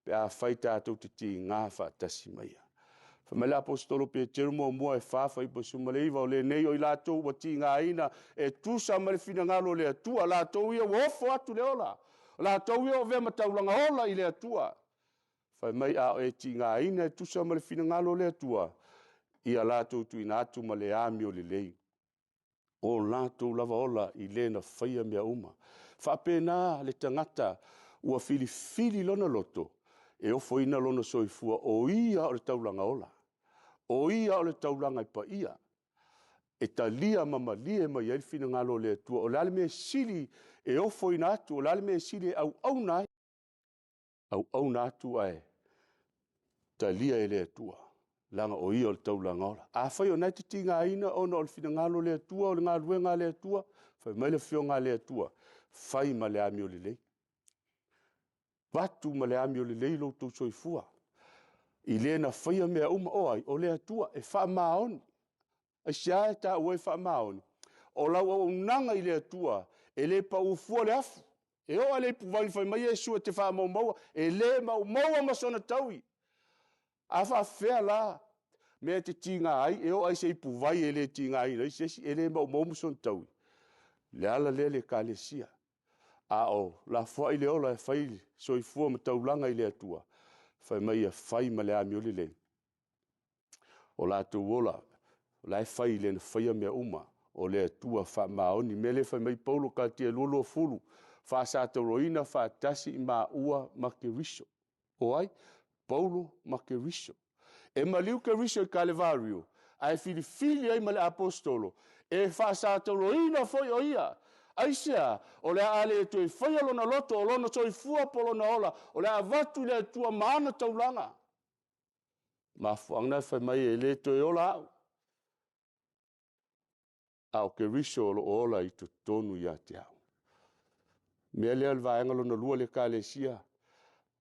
pe afai tatou te tiga faatasi ma ia. Fai mai le aposetolo Peteru muamua e 4:19, o lenei o i latou ua tigaina e tusa ma le finagalo o le Atua, latou ia ua ofo atu le ola, latou ia ua avea ma taulaga ola i le Atua. Fai mai a o e tigaina e tusa ma le finagalo o le Atua, ia latou tuuina atu ma le amio lelei. O latou lava ola i le na faia mea uma. Faapena le tagata ua filifili lona loto e ofoina lona soifua, o ia o le taulaga ola, o ia o le taulaga e paia, e talia ma malie mai ai le finagalo o le Atua. O le a le mea sili e ofoina atu, o le a le mea sili e auauna ai, auauna atu ae talia e le Atua, leaga o ia o le taulaga ola. Afai o na e te tigaina ona o le finagalo o le Atua, o le galuega a le Atua, fai mai le afioga a le Atua, fai ma le amio lelei. Vatu ma le amio lelei lo outou soifua. I le na faia mea uma, o ai, o le Atua, e faamaoni. Aisea e taua e faamaoni? O lau auaunaga i le Atua, e le pau fua le afu. E oo lava i le ipuvai fai mai Iesu e te faamaumaua, e le maumaua ma sona taui. A faafefea la mea e te tiga ai, e oo lava i se ipuvai e le tigaina ai se isi, e le maumaua ma sona taui. Le ala lea le ekalesia. A o lafoai le ola e fai le soifua ma taulaga i le Atua, fai mai ia fai ma le amio lelei. O latou ola, o la e fai i le na faia mea uma, o le Atua faamaoni. Mea lea fai mai Paulo Kalatia 2:20, faasataurōina faatasi i maua ma Keriso. O ai? Paulo ma Keriso. E maliu Keriso i Kalevario, ae filifili ai ma le aposetolo, e faasataurōina foi o ia. Aisea, o le a le toe faia lona loto, o lona soifua po lona ola, o le a avatu i le Atua ma ana taulaga. Mafuaaga na fai mai e le toe ola au, a o Keriso o lo o ola i totonu ia te au. Mea lea o le vaega lona lua le ekalesia,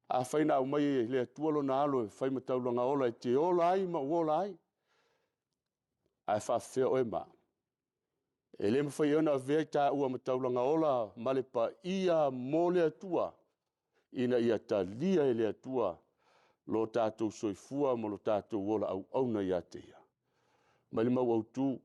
afai na aumai e le Atua lona alo e fai ma taulaga ola e te ola ai ma u ola ai, ae faafefea oe ma au. E le mafai ai ona avea i taua ma taulaga ola ma le paia mo le Atua, ina ia talia e le Atua lo tatou soifua ma lo tatou ola auauna ia te ia. Mai le mau autu,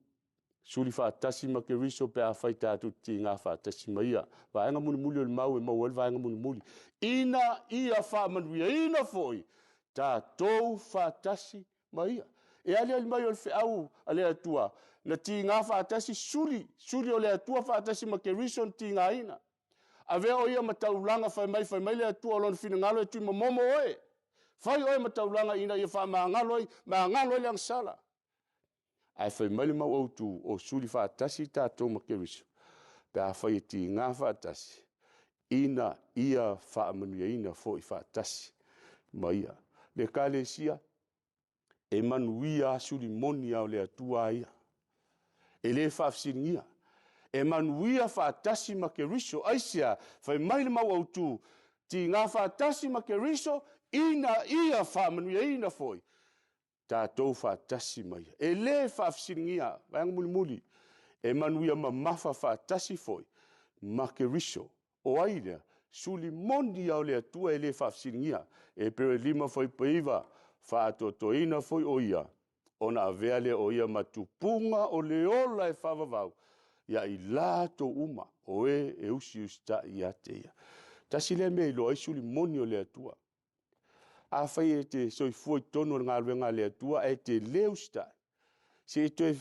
suli faatasi ma Keriso pe afai tatou te tiga faatasi ma ia. Vaega mulimuli o le mau e maua ai le vaega mulimuli. Ina ia faamanuiaina foi tatou faatasi ma ia. E aliali mai o le feau a le Atua, na tiga faatasi suli, suli o le Atua faatasi ma Keriso na tigaina. Avea o ia ma taulaga fai mai, fai mai le Atua o lona finagalo e tuimomomo oe. Fai oe ma taulaga ina ia faamagalo ai, magalo ai le agasala. Ae fai mai le mau autu, o suli faatasi tatou ma Keriso, pe a fai e tiga faatasi, ina ia faamanuiaina foi faatasi ma ia. Le Ekalesia, e manuia lava suli moni lava o le Atua ia. E le faafesiligia. E manuia faatasi ma Keriso. Aisea? Fai mai le mau autu, tiga faatasi ma Keriso, ina ia faamanuiaina foi tatou faatasi ma ia. E le faafesiligia, vaega mulimuli, e manuia mamafa faatasi foi ma Keriso. O ai lea? Suli moni lava o le Atua e le faafesiligia. Epere 5 fuaiupu 9, faatoatoaina foi o ia, ona avea lea o ia ma tupuga o le ola e faavavau ia i latou uma o e e usiusitai ia te ia. Tasi lea mea e iloa ai suli moni o le Atua. Afai e te soifua i totonu o le galuega a le Atua ae te le usitai, se i toe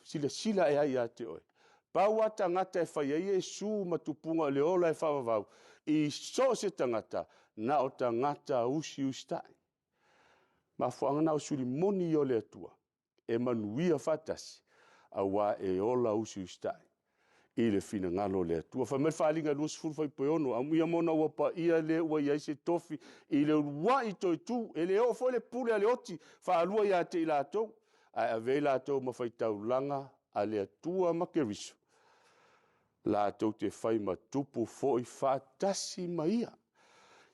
silasila e ai ia te oe. Pau lava tagata e fai ai Iesu ma tupuga o le ola e faavavau i so o se tagata, na o tagata usiusitai. Mafuaaga na o suli moni ia o le Atua e manuia faatasi, aua e ola usiusitai i le finagalo o le Atua. Fai mai le Faaaliga 20 fuaiupu e 6, amuia mona ua paia le ua i ai se tofi i le uluai toe tu, e le oo foi le pule a le oti faalua ia te i latou, ae avea i latou ma faitaulaga a le Atua ma Keriso, latou te fai ma tupu foi faatasi ma ia.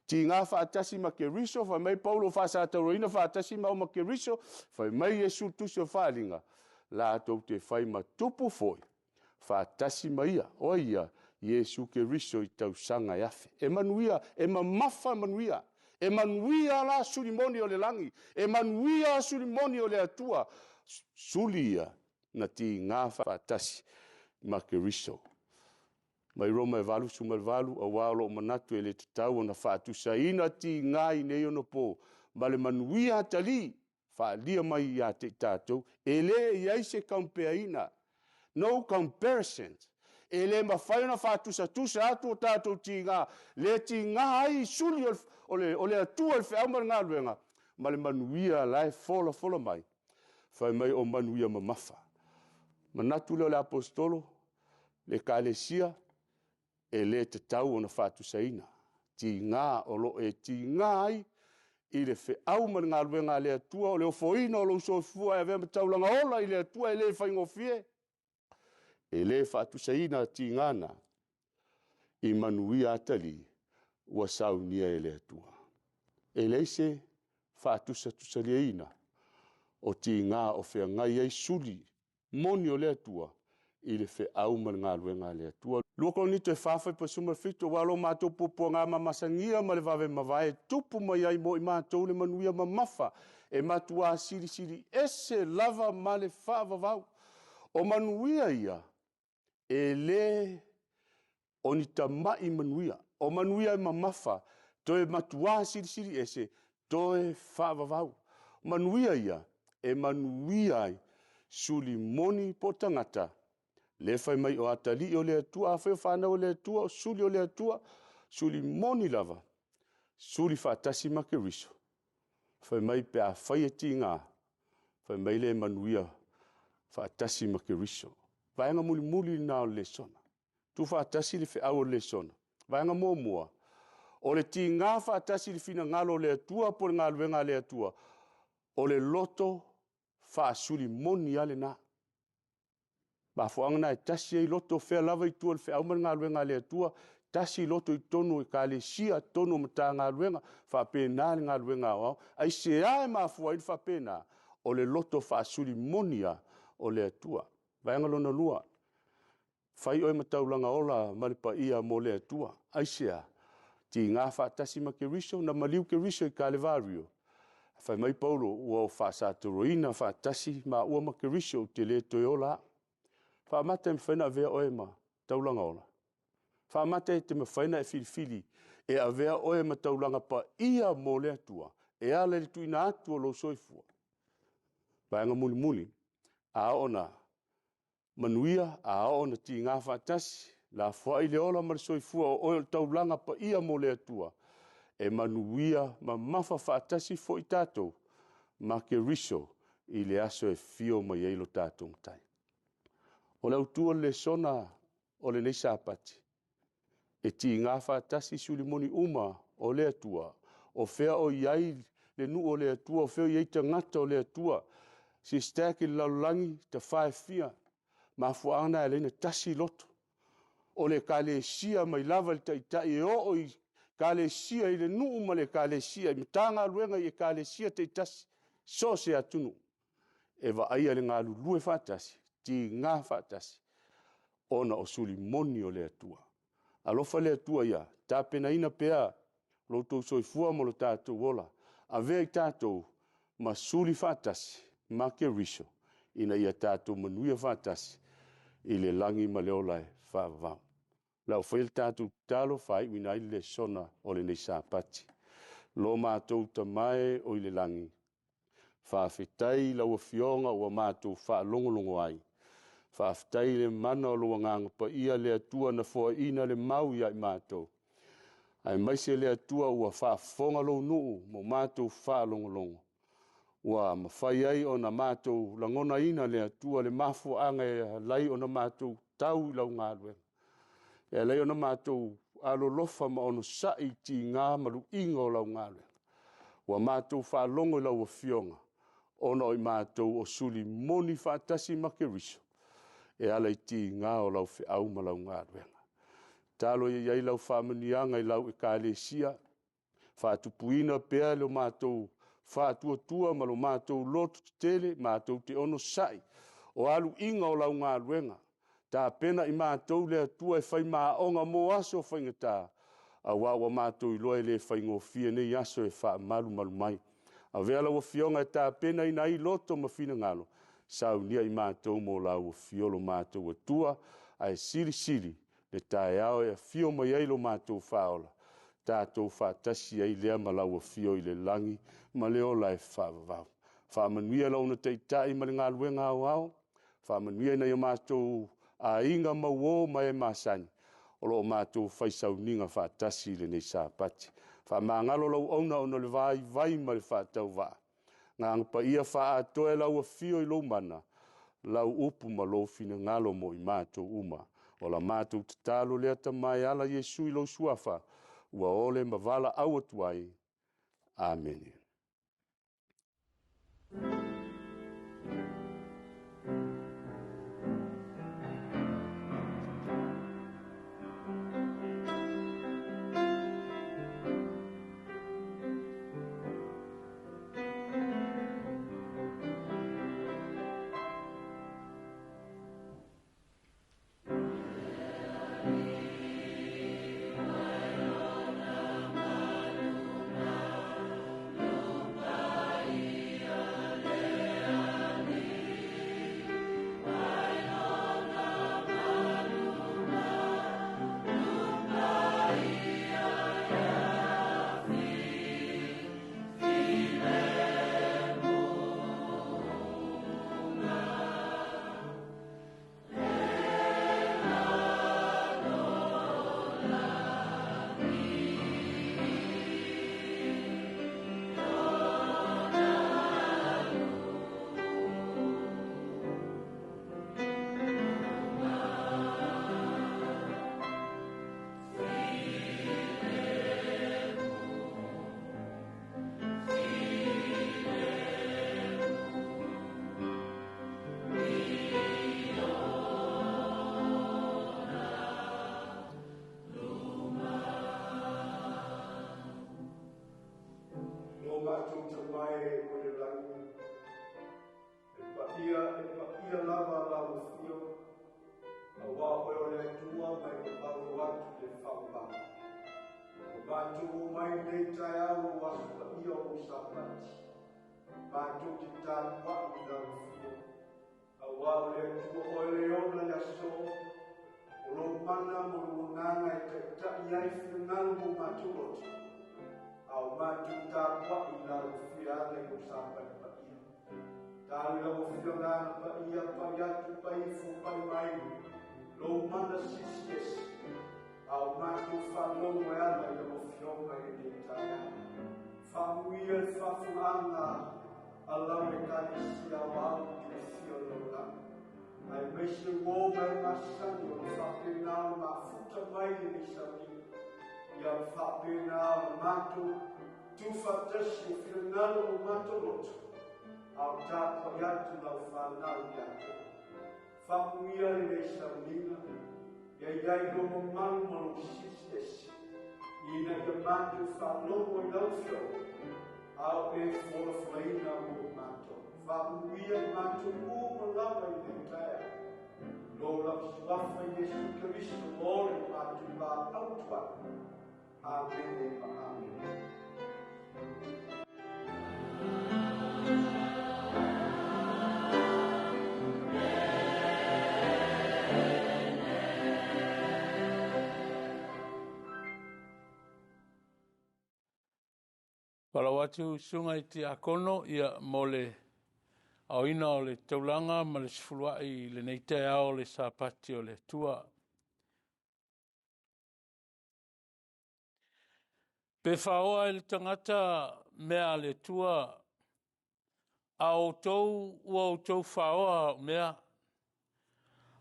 Tiga faatasi ma Keriso, fai mai Paulo faasatauaina faatasi ma au ma Keriso, fai mai Iesu le tusi o Faaaliga, latou te fai ma tupu foi faatasi ma ia, o ai ia? Iesu Keriso i tausaga e afe. E manuia, e mamafa manuia, e manuia la suli moni o le lagi, e manuia suli moni o le Atua, suli ia na tiga faatasi ma Keriso. Mai Roma e 88, aua o lou manatu e le tatau ona faatusaina tiga i nei ona po ma le manuia atalii faaalia mai ia te i tatou, e le i ai se kampeaina. No comparison. E le mafai ona faatusatusa atu o tatou tiga, le tiga ai i suli o le Atua i le feau ma le galuega, ma le manuia la e folafola mai, fai mai o manuia mamafa. Manatu lea o le aposetolo, le Ekalesia, e le tatau ona faatusaina tiga o lo o e tiga ai i le feau ma le galuega a le Atua, o le ofoina o lou soifua e avea ma taulaga ola i le Atua e le faigofie. E le faatusaina tiga na i manuia atalii ua saunia e le Atua. E leai se faatusatusalieina o tiga o feagai ai suli moni o le Atua i le feau ma le galuega a le Atua. 2 Korinito e 4 fuaiupu 17, aua o lo matou puapuaga mamasagia ma le vave mavae e tupu mai ai mo i matou le manuia mamafa e matuā silisili ese lava ma le faavavau. O manuia ia e le o ni tama'i manuia, o manuia e mamafa, toe matuā silisili ese, toe faavavau. Manuia ia e manuia ai suli moni po o tagata, le fai mai o atalii o le Atua, afai o fanau o le Atua, o suli o le Atua, suli moni lava, suli faatasi ma Keriso. Fai mai pe a fai e tiga, fai mai le manuia faatasi ma Keriso. Vaega mulimuli lena o le lesona. Tuufaatasi le feau o le lesona. Vaega muamua, o le tiga faatasi i le finagalo o le Atua po o le galuega a le Atua, o le loto faasuli moni lava lena. Mafuaaga na e tasi ai loto fea lava i tua o le feau ma le galuega a le Atua, tasi loto i totonu o Ekalesia, totonu o Matagaluega, faapena le galuega aoao. Aisea e mafua ai le faapena? O le loto faasuli moni lava o le Atua. Vaega lona lua, fai oe ma taulaga ola ma le paia mo le Atua. Aisea? Tiga faatasi ma Keriso, na maliu Keriso i Kalevario. Fai mai Paulo, ua faasatoroina faatasi maua ma Keriso, ou te le toe ola au. Faamata e mafai ona avea oe ma taulaga ola. Faamata e te mafai ona e filifili e avea oe ma taulaga paia mo le Atua, e ala i le tuuina atu o lou soifua. Vaega mulimuli, a oo na manuia, a oo na tiga faatasi, lafoai le ola ma le soifua o oe o le taulaga paia mo le Atua, e manuia mamafa faatasi foi tatou ma Keriso i le aso e fio mai ai lo tatou Matai. O le autu o le lesona o lenei Sapati, e tiga faatasi suli moni uma o le Atua, o fea o i ai le nuu o le Atua, o fea o i ai tagata o le Atua, siisitaki i le lalolagi, tafa e fia, mafuaaga na e ala ai ona tasi loto. O le ekalesia mai lava i le taitai e oo i ekalesia i le nuu ma le ekalesia i matagaluega i ekalesia taitasi, so o se atunuu, e vaaia le galulue faatasi, tiga faatasi, ona o suli moni o le Atua. Alofa le Atua ia tapenaina pea lo outou soifua ma lo tatou ola, avea i tatou ma suli faatasi ma Keriso, ina ia tatou manuia faatasi i le lagi ma le ola e faavavau. O le a ou faia le tatou tatalo faaiuina ai le lesona o lenei Sapati. Lo matou Tama e o i le lagi, faafetai i lau Afioga ua matou faalogologo ai. Faafetai i le mana o lou Agaga Paia, le Atua na foaiina le mau ia i matou. Aemaise le Atua ua faafofoga lou nuu ma matou faalogologo, ua mafai ai ona matou lagonaina le Atua le mafuaaga e ala ai ona matou tau i lau galuega, e ala ai ona matou alolofa ma onosai i tiga ma luiga o lau galuega. Ua matou faalogo i lau Afioga, ona o i matou o suli moni faatasi ma Keriso, e ala i tiga o lau feau ma lau galuega. Talo ia i ai lau faamanuiaga i lau ekalesia, faatupuina pea le matou faatuatua ma lo matou loto tetele, matou te onosai, o aluiga o lau galuega, tapena i matou le Atua e fai maoga mo aso faigata, aua ua matou iloa e le faigofie nei aso e faamalumalu mai. Avea lau Afioga e tapenaina ai loto ma finagalo, saunia i matou mo lau afio lo matou Atua, ae silisili le taeao e afio mai ai lo matou faaola, tatou faatasi ai lea ma lau afio i le lagi ma le ola e faavavau. Faamanuia lau taitai ma le galuega aoao, faamanuia nai o matou aiga mauo ma e masani, o lo o matou fai sauniga faatasi i lenei Sapati. Faamagalo lau auauna ona o le vaivai ma le faatauvaa. Agaga Paia faaatoa lau afio i lou mana, lau upu ma lou finagalo mo i matou uma. O la matou tatalo lea Tama e ala Iesu i lou suafa, ua ole ma valaau atu ai. Amene. Lo matou Tama e o i le lagi, e paia lava lau afio, aua oe o le Atua ma e mamalo atu le faavavau. Ua matou omai i lenei taeao lou aso paia o lou Sapati, matou te tapuai i lau afio, aua o le Atua oe le ona le aso, o lou mana ma lou agaga e taitai ai finagalo mo matou loto, a o matou tapuai i lau afio ala i lou Sapati paia. Talo i lau Afioga Agaga Paia, pai atu, pai ifo, pai mai, lou mana silisiliese, a o matou faalogo e ala i lau Afioga i lenei taeao. Faamanuia le faafofogaaga a lau Ekalesia aoao i le afio o le lalolagi, aemaise uo ma e masani o lo faapena ona mafuta mai lenei sauniga, ia faapena ona matou tuufaatasi o finagalo ma matou loto, a o tapuai atu lau fanau ia te oe. Faamanuia lenei sauniga, ia i ai lou mamalu ma lou silisiliese, ina ia matou faalogo i lau Afioga, a o e folafolaina mo matou. Faamanuia i matou uma lava i lenei taeao. Lo lau Suafa Iesu Keriso ua ole lo matou valaau atu ai. Amene ma amene. Falau atu susuga i tiakono ia mo le aoina o le taulaga ma le sefuluai i lenei taeao o le Sapati o le Atua. Pe faoa e le tagata mea a le Atua, a outou ua outou faoa au mea.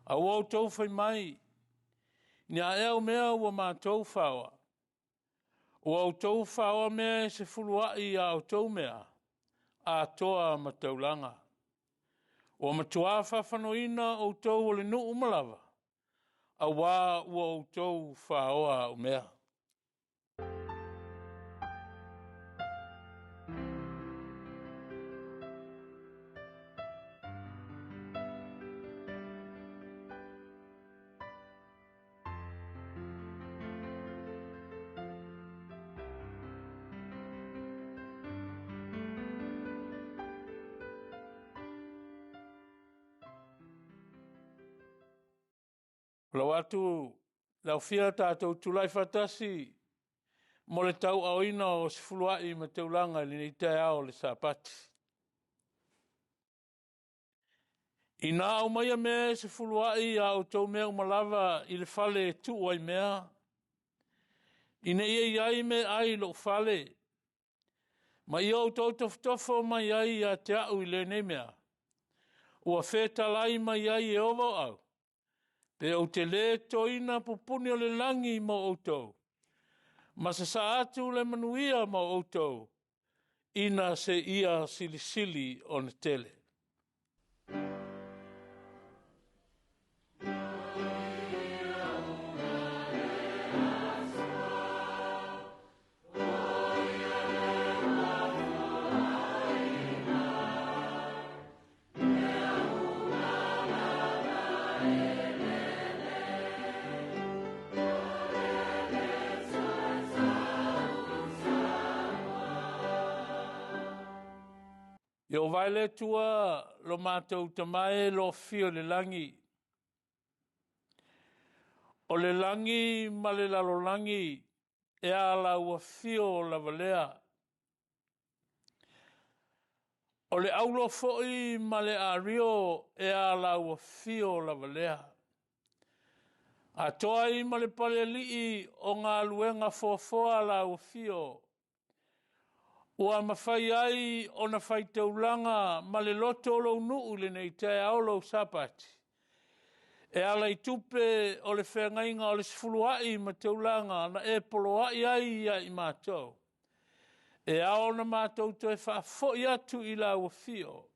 A ua outou fai mai, ni a ea au mea ua matou faoa? Ua outou faoa mea e sefuluai a outou mea, atoa ma taulaga. Ua matuā faafanoina outou o le nuu uma lava, auā ua outou faoa au mea. Lau atu le aofia tatou tulai faatasi mo le tauaoina o sefuluai ma taulaga i lenei taeao o le Sapati. Ina aumaia mea e sefuluai a outou mea uma lava i le fale e tuu ai mea, ina ia i ai meaai i lou fale, ma ia outou tofotofo mai ai ia te a'u i lenei mea, ua fetalai mai ai Ieova o au, pe ou te lē totoina pupuni o le lagi mo outou, ma sasaa atu le manuia mo outou, ina seia silisili ona tele. Ieova e le Atua lo matou Tama e lo afio i le lagi. O le lagi ma le lalolagi e a lau afio lava lea. O le aulo foi ma le ario e a lau afio lava lea. Atoa ai ma le palealii o galuega foafoa lau afio, ua mafai ai ona faitaulaga ma le loto o lou nuu i lenei taeao lou Sapati, e ala i tupe o le feagaiga o le sefuluai ma taulaga na e poloai ai ia i matou, e ao ona matou toe faafoi atu i lau afio,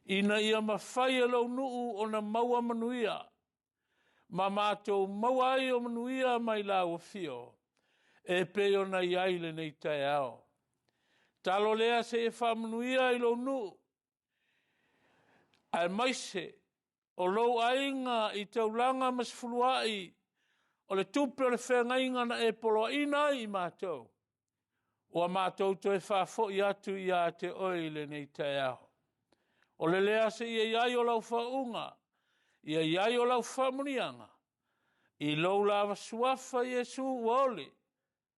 ina ia mafai e lou nuu ona maua manuia, ma matou maua ai o manuia mai lau afio, e pei ona i ai lenei taeao. Talo lea seia faamanuia i lou nuu, aemaise o lou aiga i taulaga ma sefuluai o le tupe o le feagaiga na e poloaiina ai i matou, ua matou toe faafoi atu ia te oe i lenei taeao. O le lea seia i ai o lau faauuga, ia i ai o lau faamanuiaga, i lou lava suafa Iesu ua ole,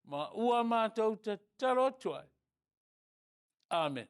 ma ua matou tatalo atu ai. Amen.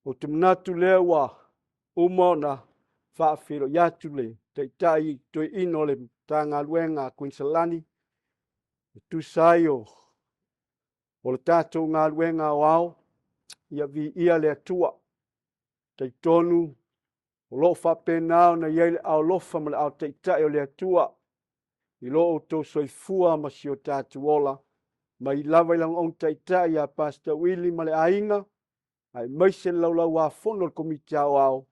Ou te manatu lea ua uma ona faafeiloai atu le Taitai Toeaina o le Matagaluega a Kuiniselani e tusa ai o le tatou galuega aoao. Ia viia le Atua. Talitonu o lo o faapena ona i ai le aao alofa ma le aao taitai o le Atua i lo outou soifua ma si o tatou ola, mai lava i lana taitai ia Pastor Willie ma le aiga, aemaise le laulauafono o le Komiti Aoao,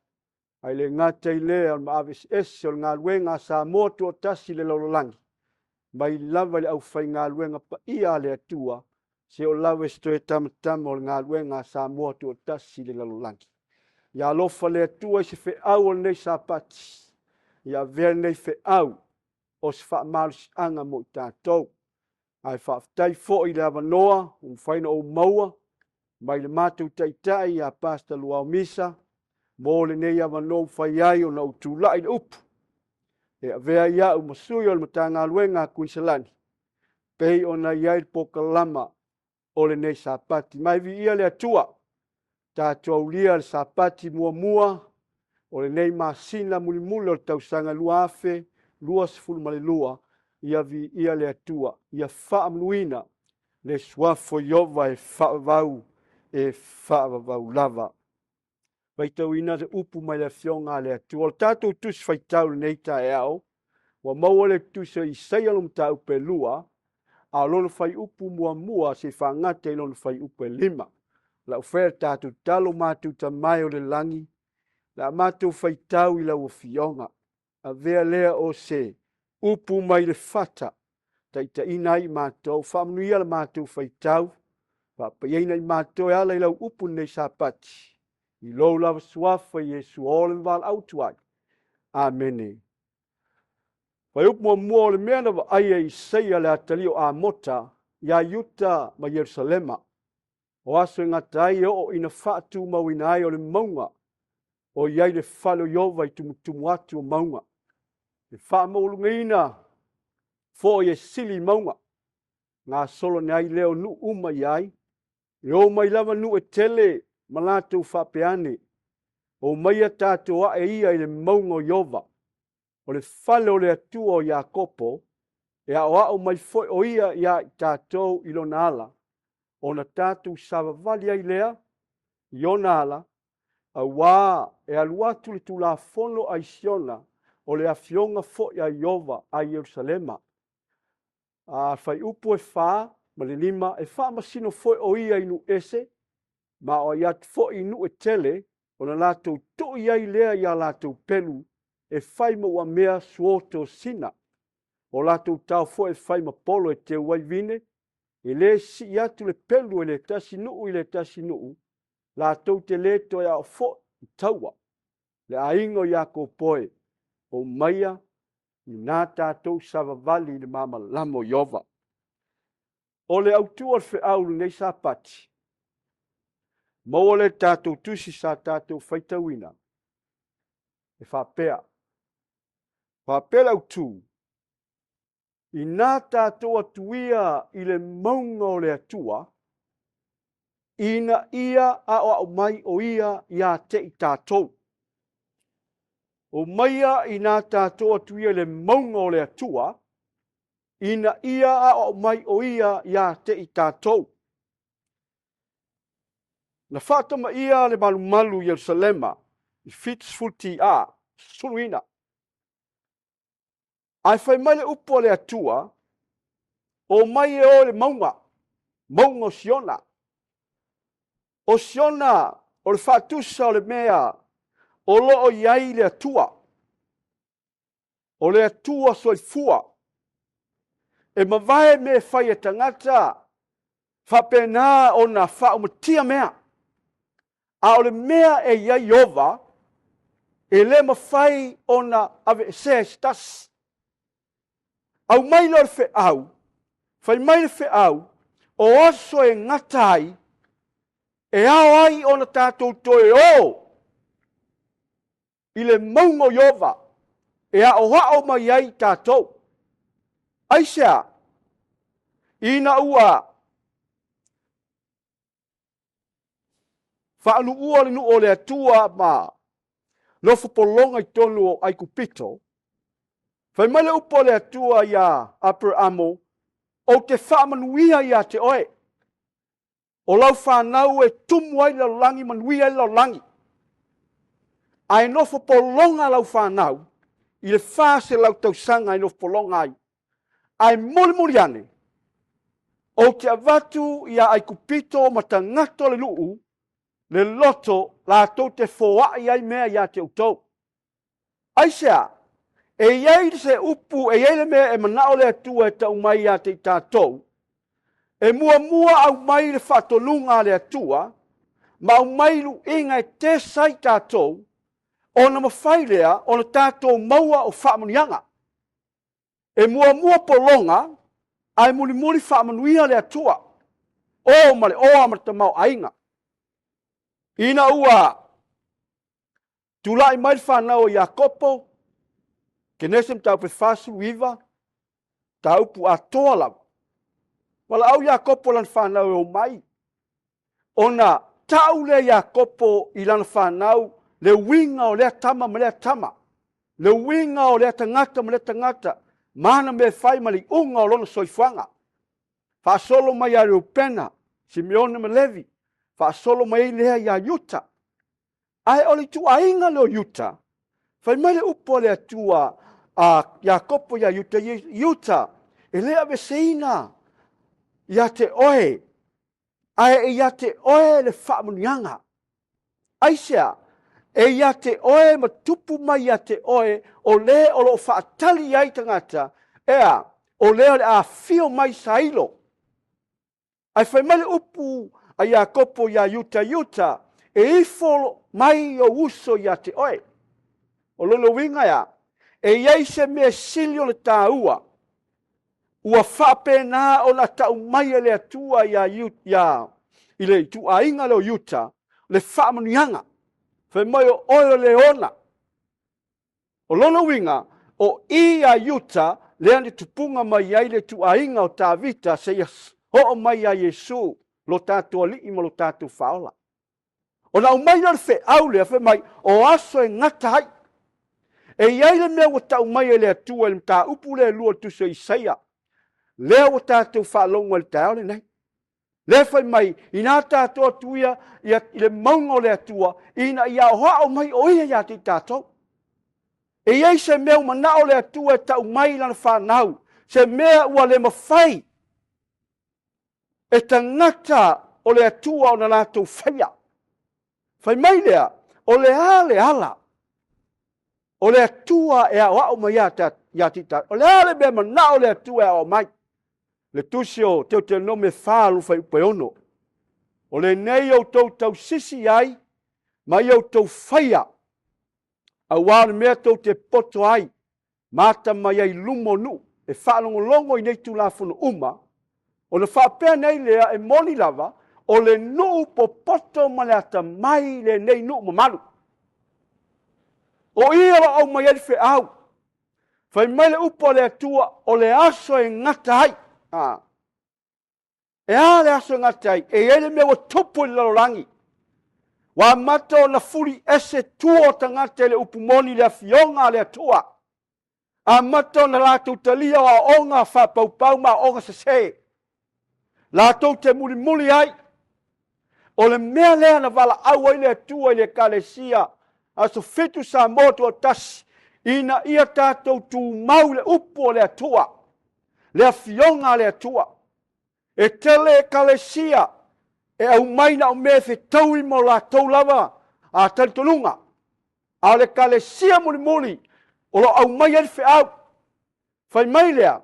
ae le gata i lea o le maaveseese o le galuega a Samoa Tuatasi i le lalolagi, mai lava i le aufaigaluega paia a le Atua, se o lava e se toe tamatama o le galuega a Samoa Tuatasi i le lalolagi. Ia alofa le Atua i se feau o lenei Sapati, ia avea lenei feau o se faamalosiaga mo i tatou. Ae faafetai foi i le avanoa ua mafai ona ou maua mai le matou taitai ia Pastor Luao Misa mo lenei avanoa ua fai ai ona ou tulai le upu e avea ai au ma sui o le Matagaluega a Kuiniselani pei ona i ai le polokalama o lenei Sapati. Mai viia le Atua, tatou aulia le Sapati muamua o lenei masina mulimuli o le tausaga 2022. Ia viia le Atua, ia faamanuina le suafo Ieova e faavavau, e faavavau lava. Faitauina se upu mai le Afioga a le Atua. O le tatou tusi faitau lenei taeao, ua maua le tusi o Isaia lona mataupu e 2, a o lona fuaiupu muamua se i faagata i lona fuaiupu e 5. Lau fea le tatou tatalo, matou Tama e o le lagi, le a matou faitau i lau Afioga. Avea lea o se upu mai le fata, taitaiina ai i matou, faamanuia le matou faitau, faapaiaina i matou e ala i lau upu lenei Sapati, i lou lava suafa Iesu o le valaau atu ai. Amene. Fuaiupu muamua o le mea na vaaia e Isaia le atalii o Amota ia Iuta ma Ierusalema, o aso e gata ai e oo ina faatumauina ai o le mauga o i ai le fale o Ieova i tumutumu atu o mauga, e faamaualugaina foi e sili i mauga, gasolo ane ai lea o nuu uma i ai, e o mai lava nuu e tele ma latou faapea ane, o maia tatou ae ia i le mauga o Ieova, o le fale o le Atua o Iakopo, e aoao mai foi o ia ia i tatou i lona ala, ona tatou savavali ai lea i ona ala, Auā e alu atu le Tulafono a i Siona, o le afioga foi a Ieova a Ierusalema. A fuaiupu e 4 ma le 5, e faamasino foi o ia i nuu ese, ma o ai atu foi i nuu e tele, ona latou tui ai lea i a latou pelu e fai ma uamea suotosina. O latou tao foi e fai ma polo e teu ai vine, e lē sii atu le pelu e le tasi nuu i le tasi nuu, latou te lē toe ao foi i taua. Le aiga o Iakopo e, omaia inā tatou savavali i le malamalama o Ieova. O le autu o le feau i lenei Sapati, maua lea i le tatou tusi sa tatou faitauina, e faapea, faapea le autu, inā tatou atuia i le mauga o le Atua, ina ia aoao mai o ia iā te i tatou. Omaia inā tatou atuia i le mauga o le Atua, ina ia aoao mai o ia iā te i tatou. Na faatamaia le malumalu i Ierusalema i 70 TA, suluina. Ae fai mai le upu a le Atua, O mai e o i le mauga, mauga o Siona. O Siona o le faatusa o le mea o lo o i ai le Atua. O le Atua soifua. E mavae mea e fai e tagata, faapena ona faaumatia mea. A o le mea e i ai Ieova, e le mafai ona aveesea e se tasi. Aumai lea o le feau, fai mai le feau, o aso e gata ai, e ao ai ona tatou toe o i le mauga o Ieova e aoao mai ai tatou. Aisea? Ina ua faanuua le nuu o le Atua ma nofo pologa i totonu o Aikupito, fai mai le upu a le Atua iā Aperaamo, Ou te faamanuia ia te oe. O lau fanau e tumu ai le lalolagi, manuia ai le lalolagi. Ae nofo pologa lau fanau i le 400 tausaga e nofo pologa ai. Ae mulimuli ane, ou te avatu iā Aikupito ma tagata o le nuu le loto latou te foai ai mea ia te outou. Aisea? E i ai se upu, e i ai le mea e manao le Atua e tau mai ia te i tatou, e muamua aumai le faatonuga a le Atua, ma aumai luiga e tesa ai tatou, ona mafai lea ona tatou maua o faamanuiaga. E muamua pologa, ae mulimuli faamanuia le Atua. O ma le oa ma le tamaoaiga. Ina ua Tulai mai le fanau o Iakopo, Kenese mataupu e 49, mataupu atoa lava. Valaau Iakopo lana fanau e o mai, ona tau lea Iakopo i lana fanau le uiga o lea tama ma lea tama, le uiga o lea tagata ma lea tagata, ma ana mea e fai ma le iuga o lona soifuaga. Faasolo mai ia Reupena, Simeone ma Levi, faasolo mai ai lea ia Iuta. Ae o le ituaiga lea o Iuta, fai mai le upu a le Atua a Iakopo ia Iuta, Iuta, e le aveseina ia te oe, ae e ia te oe le faamanuiaga. Aisea? E ia te oe ma tupu mai ia te oe o le o lo o faatali i ai tagata, ea, o lea o le a afio mai Sailo. Ae fai mai le upu a Iakopo iā Iuta, Iuta, e ifo mai ou uso ia te oe. O lona uiga e a? E i ai se mea sili o le taua, ua faapena ona tau mai e le Atua iā iā i le ituaiga lea o Iuta, le faamanuiaga. Fai mai o oe o le ona. O lona uiga, o i a Iuta lea na tupuga mai ai le ituaiga o Tavita seia oo mai ia Iesu, lo tatou Alii ma lo tatou Faaola. Ona aumai lea o le feau lea, fai mai, o aso e gata ai. E i ai le mea ua tau mai e le Atua i le mataupu lea e lua o le tusi o Isaia, lea ua tatou faalogo ai i le taeao lenei. Lea fai mai, inā tātou atu ia, ia i le mauga o le Atua, ina ia aoao mai o ia ia te i tātou. E i ai se mea ua manao le Atua e tau mai i lana fanau, se mea ua le mafai e tagata o le Atua ona latou faia. Fai mai lea, o le a le ala o le Atua e aoao mai ia te i tatou? O le a le mea manao le Atua e aoao mai? Le tusi o Teuteronome 4 lona fuaiupu e 6. O lenei outou tausisi ai ma ia outou faia, aua o le mea tou te poto ai ma atamai ai i luma o nuu e faalogologo i nei Tulafono uma, ona faapea nei lea, e moni lava, o le nuu popoto ma le atamai lenei nuu mamalu. O i o lo o aumai ai le feau. Fai mai le upu a le Atua, o le aso e gata ai. Ah. E a le aso e gata ai? E i ai le mea ua tupu i le lalolagi. Ua amata ona fuli ese tua o tagata i le upu moni i le afioga a le Atua. Amata ona latou talia o aoga faapaupau ma aoga sese. Latou te mulimuli ai. O le mea lea na valaau ai le Atua i le Ekalesia Aso Fitu Samoa Tuatasi, ina ia tatou tumau i le upu a le Atua, le afioga a le Atua. E tele ekalesia e aumai na o mea e fetaui ma o latou lava a talitonuga, a o le ekalesia mulimuli o lo o aumai ai le feau. Fai mai lea,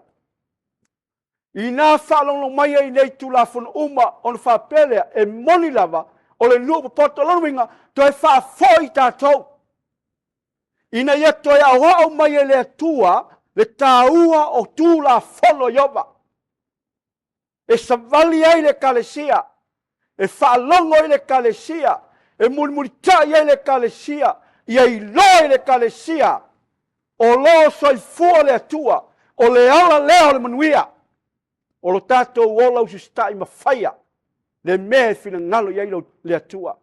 Inā faalogologo mai ai i nei Tulafono uma, ona faapea lea, e moni lava, o le nuu popoto. O lona uiga, toe faafoi tatou, ina ia toe aoao mai e le Atua le taua o Tulafono a Ieova, e savali ai le Ekalesia, e faalogo ai le Ekalesia, e mulimulitai ai le Ekalesia, ia iloa i le Ekalesia o lo o soifua le Atua, o le ala lea o le manuia, o lo tatou ola usiusitai ma faia le mea e finagalo i ai le Atua.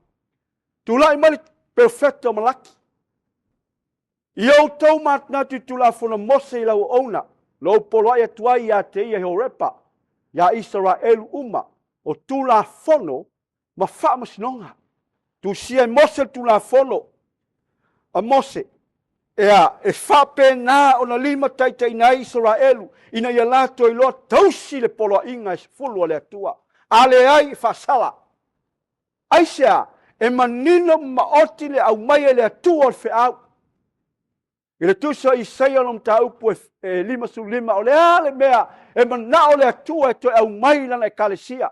Tulai mai le perofeta o Malaki, I outou manatunatu i Tulafono Mose i lau auauna, na ou poloai atu ai ia te ia i Horepa, iā Isaraelu uma, o Tulafono ma faamasinoga. Tusia e Mose le Tulafono a Mose, ea, e faapena ona limataitaiina ai Isaraelu, ina ia latou iloa tausi le poloaiga e sefulu a le Atua. A leai, e faasala. Aisea? E manino ma maoti le aumai e le Atua o le feau. I le tusi o Isaia lona mataupu e 55, o le a le mea e manao le Atua e toe aumai i lana ekalesia?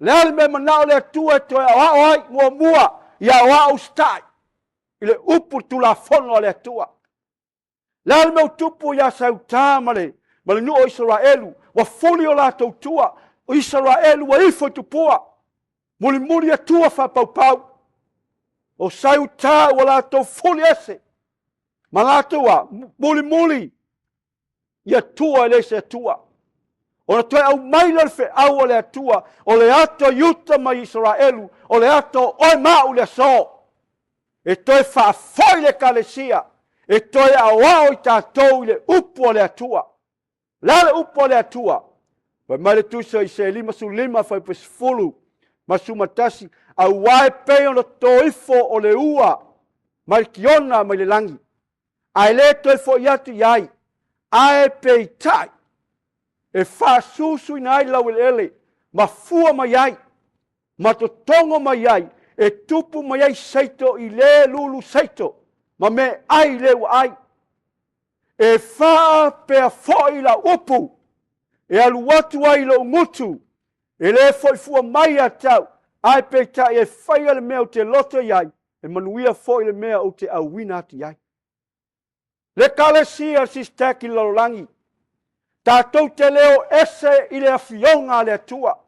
Le a le mea e manao le Atua e toe aoao ai? Muamua, ia aoao usitai i le upu tulafono a le Atua. Le a le mea ua tupu ia Sautā ma le, ma le nuu o Isaraelu, ua fuli o latou tua, o Isaraelu ua ifo i tupua, mulimuli atua faapaupau. O Sautā ua latou fuli ese, ma latou a, mulimuli i Atua e le se Atua. Ona toe aumai lea o le feau a le Atua, o le ato i uta mai Isaraelu, o le ato o oe ma au i le aso. E toe faafoi le Ekalesia, e toe aoao i tatou i le upu a le Atua. O le a le upu a le Atua? Fai mai le tusi o Isaia 55, fuaiupu 10 ma 11, aua e pei ona toto ifo o le ua mai le kiona mai le lagi, ae le toe foi atu i ai, ae peitai e faasusuina ai le laueleele ma fua mai ai ma totogo mai ai, e tupu mai ai seito i le lulu seito, ma meaai i le ua ai. E faapea foi lau upu, e alu atu ai i lou gutu, e le foi fua mai ia te au, ae peitai e faia le mea ou te loto i ai, e manuia foi le mea ou te auina atu i ai. Le Ekalesia SISTEC i le lalolagi, tatou te le o ese i le afioga a le Atua.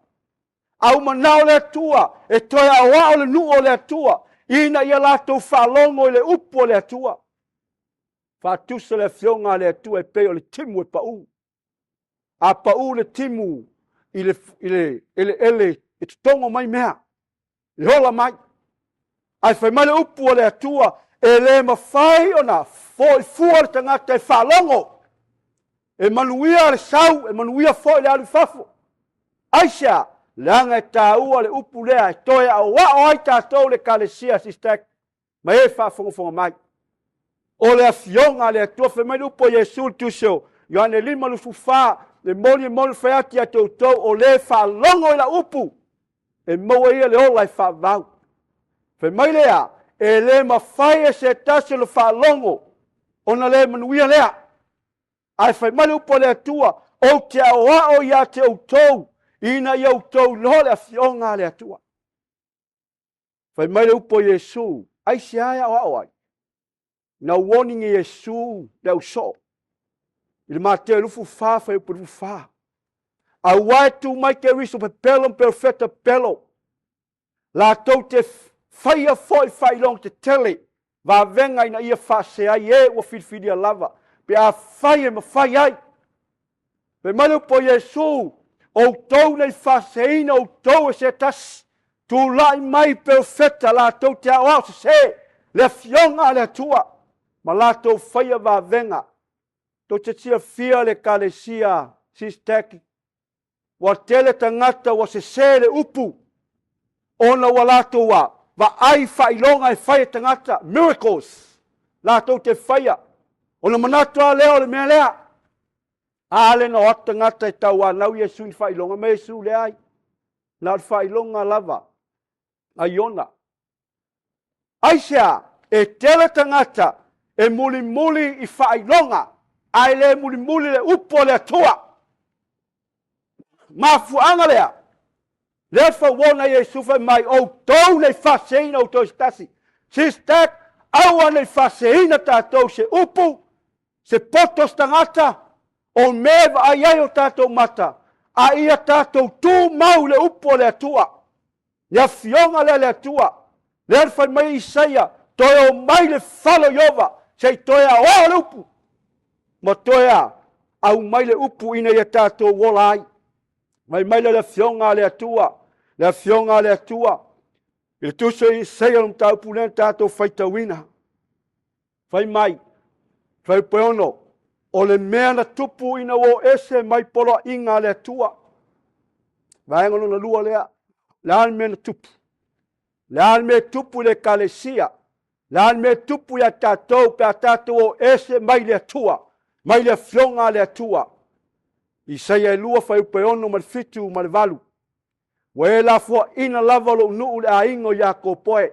A ua manao le Atua e toe aoao le nuu o le Atua ina ia latou faalogo i le upu a le Atua. Faatusa le afioga a le Atua e pei o le timu e pau. A pau le timu i le, i le eleele e totogo mai mea, e ola mai. Ae fai mai le upu a le Atua, e le mafai ona foi fua le tagata e faalogo. E manuia le sau, e manuia foi le alu i fafo. Aisea? Leaga e taua le upu lea e toe aoao ai tatou le Ekalesia Sister ma e faafogafoga mai. O le afioga a le Atua, fai mai le upu a Iesu i le tusi o Ioane 5:24, e moni e moni fai atu ia te outou, o le faalogo i lau upu, e maua ia le ola e faavavau. Fai mai lea, e le mafai e se tasi ona faalogo ona le manuia lea. Ae fai mai le upu a le Atua, ou te aoao ia te outou, ina ia outou iloa le afioga a le Atua. Fai mai le upu a Iesu, aisea e aoao ai? Na warning e Iesu le ausoo. I le Mateo 24, fuaiupu 24. Aua e tu mai Keriso pepelo ma perofeta pepelo, latou te faia foi faailoga tetele, vavega ina ia faasee ai e ua filifilia lava, pe afai e mafai ai. Fai mai le upu a Iesu, outou nei faaseseina outou e se tasi, tulai mai perofeta latou te aoao sese le afioga a le Atua ma latou faia vavega. Tou te silafia le Ekalesia Sisteki, ua tele tagata ua sese le upu ona ua latou a vaai faailoga e fai e tagata, miracles, latou te faia. Ona manatu lava lea o le mea lea. A lea na o atu tagata e tauanau Iesu i ni faailoga, ma Iesu leai. Na o le faailoga lava a Iona. Aisea? E tele tagata e mulimuli i faailoga, ae le mulimuli le upu a le Atua. Mafuaaga lea, lea fauona Iesu fai mai, outou nei faaseseina outou se tasi. Sister, aua nei faaseseina tatou se upu, se poto se tagata, o mea e vaai ai o tatou mata, a ia tatou tumau i le upu a le Atua. Le afioga lea a le Atua, lea na fai mai Isaia, toe o mai le fale o Ieova, se i toe aoao le upu, ma toe a, aumai le upu ina ia tatou ola ai. Fai mai lea le afioga a le Atua, le afioga a le Atua, i le tusi o Isaia o le mataupu lea na tatou faitauina. Fai mai, fuaiupu e 6, o le mea na tupu ina ua o ese mai poloaiga a le Atua. Vaega lona lua lea, le a le mea na tupu? Le a le mea e tupu i le ekalesia? Le a le mea e tupu ia tatou pe a tatou o ese mai le Atua, mai le afioga a le Atua? Isaia e 2 fuaiupu e 6 ma le 7 ma le 8. Ua e lafoaina lava lou nuu le aiga o Iakopo e,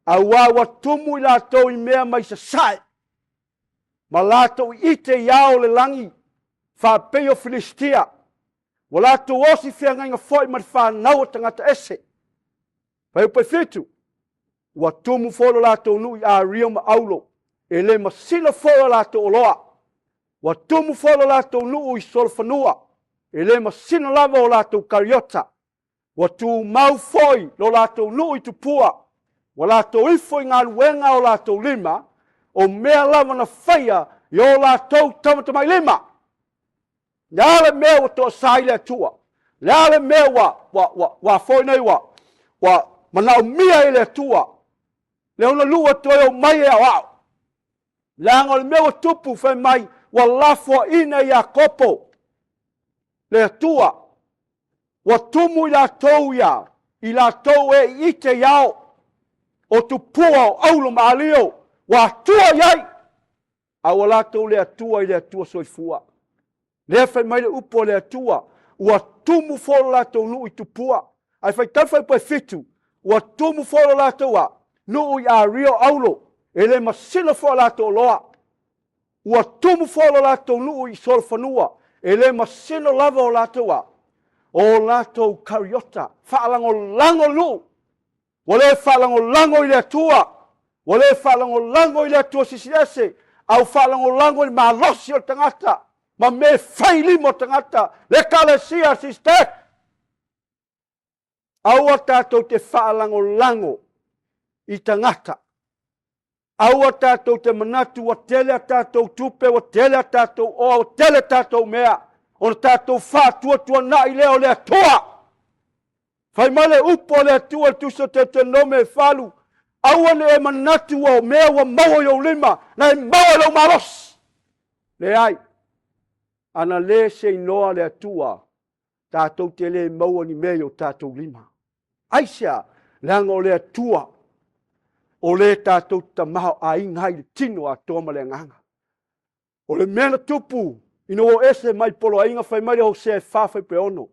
auā ua tumu i latou i mea mai sasae, ma latou ite i ao o le lagi, faapei o Filistia, ua latou osi feagaiga foi ma le fanau o tagata ese. Fuaiupu e 7, ua tumu foi lo latou nuu i Ario ma Aulo, e le masina foi o latou oloa. Ua tumu foi lo latou nuu i solofanua, e le masina lava o latou kariota. Ua tumau foi lo latou nuu i tupua, ua latou ifo i galuega a o latou lima, o mea lava na faia i o latou tamatamailima. Le a le mea ua toasa ai le Atua? Le a le mea ua, ua, ua, ua foi nei ua, ua manaomia e le Atua? Le ona lua toe o mai e aoao. Leaga o le mea ua tupu, fai mai, ua lafoaina e Iakopo le Atua. Ua tumu i latou ia, i latou e iite i ao, o tupua o aulo ma alio, ua atua i ai. A ua latou le Atua i le Atua soifua. Lea fai mai le upu a le Atua, ua tumu foi lo latou nuu i tupua. Ae faitau fuaiupu e 7, ua tumu foi lo latou a, nuu i Ario Aulo, e le masina foi a latou oloa. Ua tumu foi lo latou nuu i solofanua, e le masino lava o latou a, o latou kariota, faalagolago le nuu. Ua le faalagolago i le Atua, ua le faalagolago i le Atua Silisili Ese, a ua faalagolago i le malosi o le tagata ma mea e fai i lima o tagata, le Ekalesia sister. Aua tatou te faalagolago i tagata. Aua tatou te manatu ua tele a tatou tupe, ua tele a tatou oa, ua tele tatou mea, ona tatou faatuatuanai lea o le Atua. Fai mai le upu a le Atua i le Tusi o Teutenome e 8, aua ne i e manatu ua o mea ua maua i ou lima, na e maua i lou malosi. Leai, ana le seinoa le Atua, Tatou te le maua ni mea i o tatou lima. Aisea? Leaga o le Atua, o le tatou tamaoaiga ai i le tino atoa ma le agaga. O le mea na tupu ina ua o ese mai poloaiga fai mai le Hosea e 4 fuaiupu e 6.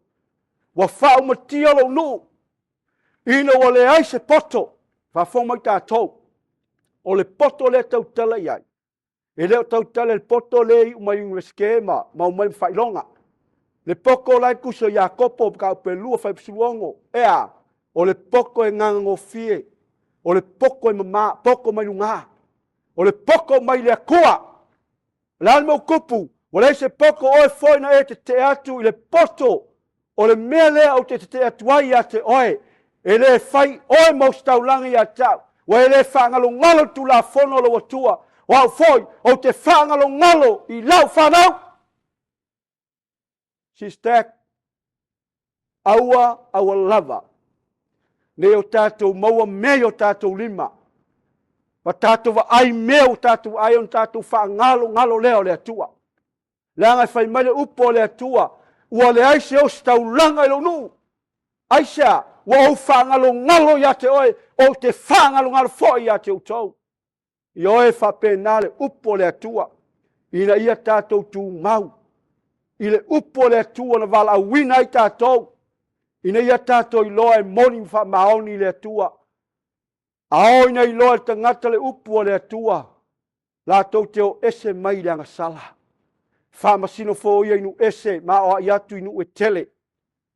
Ua faaumatia lou nuu ina ua leai se poto. Faafofoga mai tatou, o le poto lea tautala i ai, e le o tautala i le poto lea e iu mai Iunivesite ma omai ma faailoga. Le poto la e tusi o Iakopo mataupu e 2 fuaiupu 16, e a? O le poto e gagagofie, o le poto e mama, poto mai luga. O le poto mai le Atua. O le a le mea ua tupu? Ua leai se poto oe foi na e tetee atu i le poto o le mea lea ou te tetee atu ai ia te oe. E le fai oe ma ositaulaga ia te au, ua e le faagalogalo i le Tulafono a lou Atua. O au foi, ou te faagalogalo i lau fanau. Sister, aua, aua lava nei o tatou maua mea i o tatou lima, ma tatou vaai mea ua tatou vaai ona tatou faagalogalo lea o le Atua. Leaga e fai mai le upu o le Atua, ua leai se ositaulaga i lou nuu. Aisea? Ua ou faagalogalo ia te oe, ou te faagalogalo foi ia te outou. Ioe, faapena le upu o le Atua, ina ia tatou tumau i le upu o le Atua na valaauina ai tatou, ina ia tatou iloa e moni ma faamaoni le Atua. A o ina iloa e le tagata le upu a le Atua, latou te o ese mai i le agasala. Faamasino foia i nuu ese ma aoai atu i nuu e tele.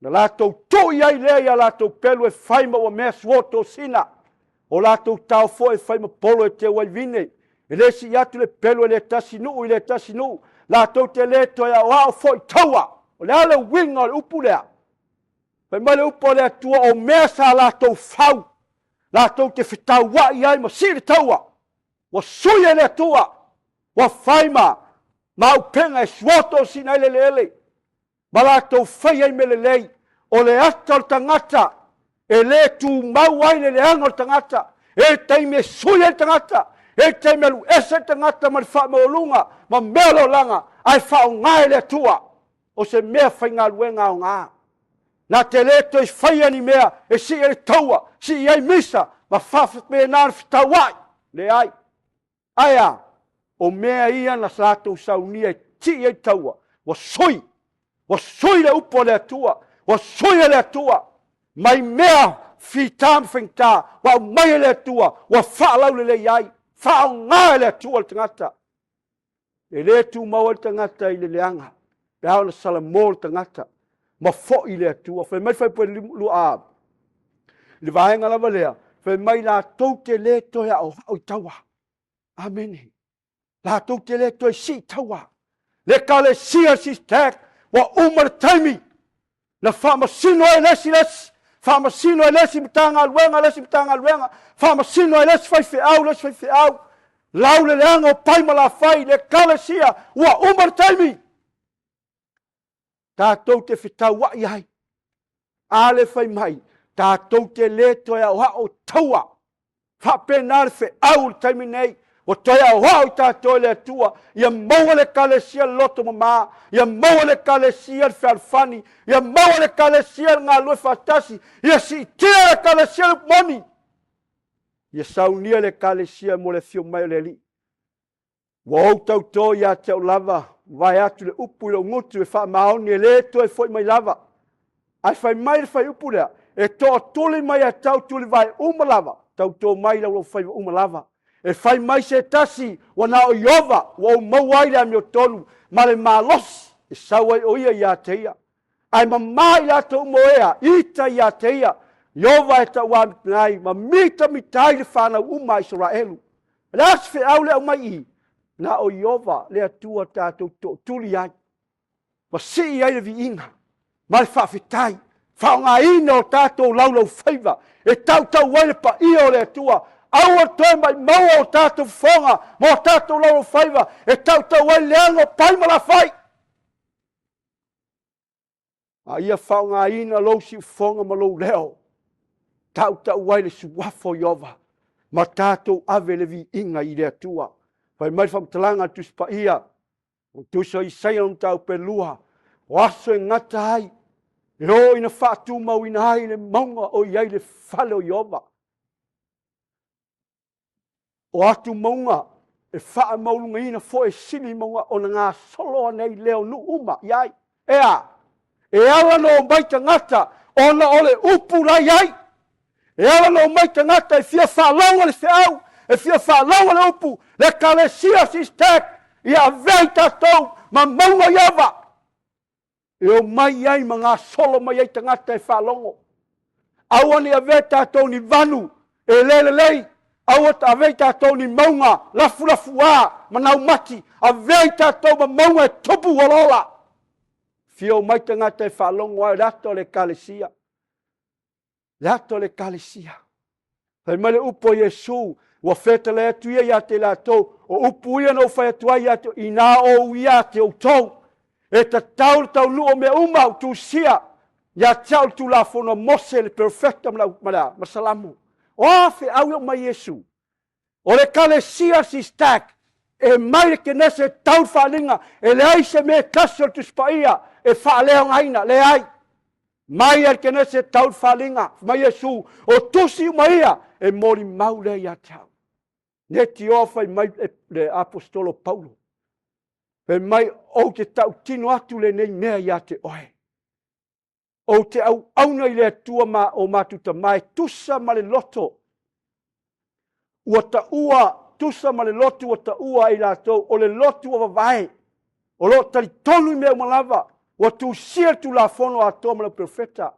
Na latou tuu i ai lea i a latou pelu e fai ma ua mea suo tosina. O latou tao foi e fai ma polo e teu ai vine. E le sii atu le pelu e le tasi nuu i le tasi nuu. Latou te le toe aoao foi taua. O le a le uiga o le upu lea? Fai mai le upu a le Atua, o mea sa latou fau, latou te fetauai ai ma sii le taua, ua sui e le Atua, ua fai ma auupega e suo tosina ai le eleele. ma latou fai ai mea lelei. O le ata o le tagata e le tumau ai le leaga o le tagata. E taimi e sui ai le tagata, e taimi e alu ese le tagata ma le faamaualuga ma mea o le olaga, ae faaaoga e le Atua o se mea faigaluega aoga. Na te le toe faia ni mea e sii ai le taua, sii ai misa ma faapena le fetauai. Leai. Ae a? O mea ia na latou saunia e tii ai taua, ua sui, ua sui le upu a le Atua, ua sui e le Atua mai mea fita ma faigata, ua aumai e le Atua, ua faalaulelei ai, faaaoga e le Atua le tagata. E le tumau ai le tagata i le leaga, pe a ona salamo le tagata, ma foi le Atua. Fai mai le fuaiupu a, le vaega lava lea, fai mai latou te le toe aoao i taua. Amene. Latou te le toe sii taua. Le ekalesia sister, ua uma le taimi na faamasino ai le isi le isi, faamasino ai le isi Matagaluega le isi Matagaluega, faamasino ai le isi faifeau le isi faifeau, lau le leaga o pai ma lafai, le ekalesia, ua uma le taimi. Tatou te fetauai ai. A le fai mai, tatou te le toe aoao taua. Faapena le feau i le taimi nei, ua toe aoao i tatou e le Atua, ia maua le Ekalesia le loto mama, ia maua le Ekalesia le fealofani, ia maua le Ekalesia le galulue faatasi, ia siitia le Ekalesia le upu moni, ia saunia le Ekalesia mo le afio mai o le Alii. Ua ou tauto ia te au lava, vae atu le upu i lou gutu e faamaoni e le toe foi mai lava. Ae fai mai le fuaiupu lea, e tootuli mai ia te au tulivae uma lava, tauto mai laulaufaiva uma lava. E fai mai se tasi, ua na o Ieova ua ou maua ai le amiotonu ma le malosi e sau ai o ia ia te ia. Ae mama i latou uma o ea, ita ia te ia, Ieova e tauamita ai ma mitamita ai le fanau uma a Isaraelu. O le a se feau le aumai i i? Na o Ieova le Atua tatou tootuli ai, ma sii ai le viiga ma le faafetai, faaaogaina o tatou laulaufaiva e tautau ai le paia o le Atua. Aua le toe maimau o tatou fofoga ma o tatou laulaufaiva e tautau ai le leaga o pai ma lafai. A ia faaaogaina lou siufofoga ma lou leo, tautau ai le suafa o Ieova, ma tatou ave le viiga i le Atua. Fai mai le faamatalaga a le Tusi Paia, o le Tusi o Isaia lona mataupu e 2, o aso e gata ai. E oo ina faatumauina ai le mauga o i ai le fale o Ieova. O atu mauga e faamaualugaina foi e sili mauga ona gasolo nei lea o nuu uma i ai. E a? E ala ona omai tagata ona o le upu la i ai. E ala ona omai tagata e fia faalogo le feau, e fia faalogo le upu, le Ekalesia SISTEC, ia avea i tatou ma mauga Ieova. E omai ai ma gasolo mai ai tagata e faalogo. Aua ne i avea tatou ni vanu e le lelei, aua ta avea i tatou ni mauga lafulafuā ma naumati, avea i tatou ma mauga e tupu olaola. Fia omai tagata e faalogo ai o le ata o le Ekalesia. Le ata o le Ekalesia. Fai mai le upu a Iesu, ua fetalai atu ia ia te latou, o upu ia na ou fai atu ai ia te, ina ou ia te outou. E tatau le taunuu o mea uma u tusia ia te au le Tulafono a Mose, le Perofeta ma le, ma Salamo. O a feau e aumai Iesu? O le Ekalesia SISTAC e mai le Kenese e tau le faaaliga, e leai se mea e tasi o le Tusi Paia e faaleaogaina, leai. Mai a le Kenese e tau le faaaliga, fai mai Iesu, o tusi uma ia e molimau lea ia te au. Netioa fai mai le aposetolo Paulo, fai mai, ou te tautino atu lenei mea ia te oe. Ou te auauna i le Atua ma o matou tama e tusa ma le loto ua taua, tusa ma le loto ua taua e i latou, o le loto ua vavae, o lo o talitonu i mea uma lava, ua tusia le Tulafono atoa ma le Perofeta,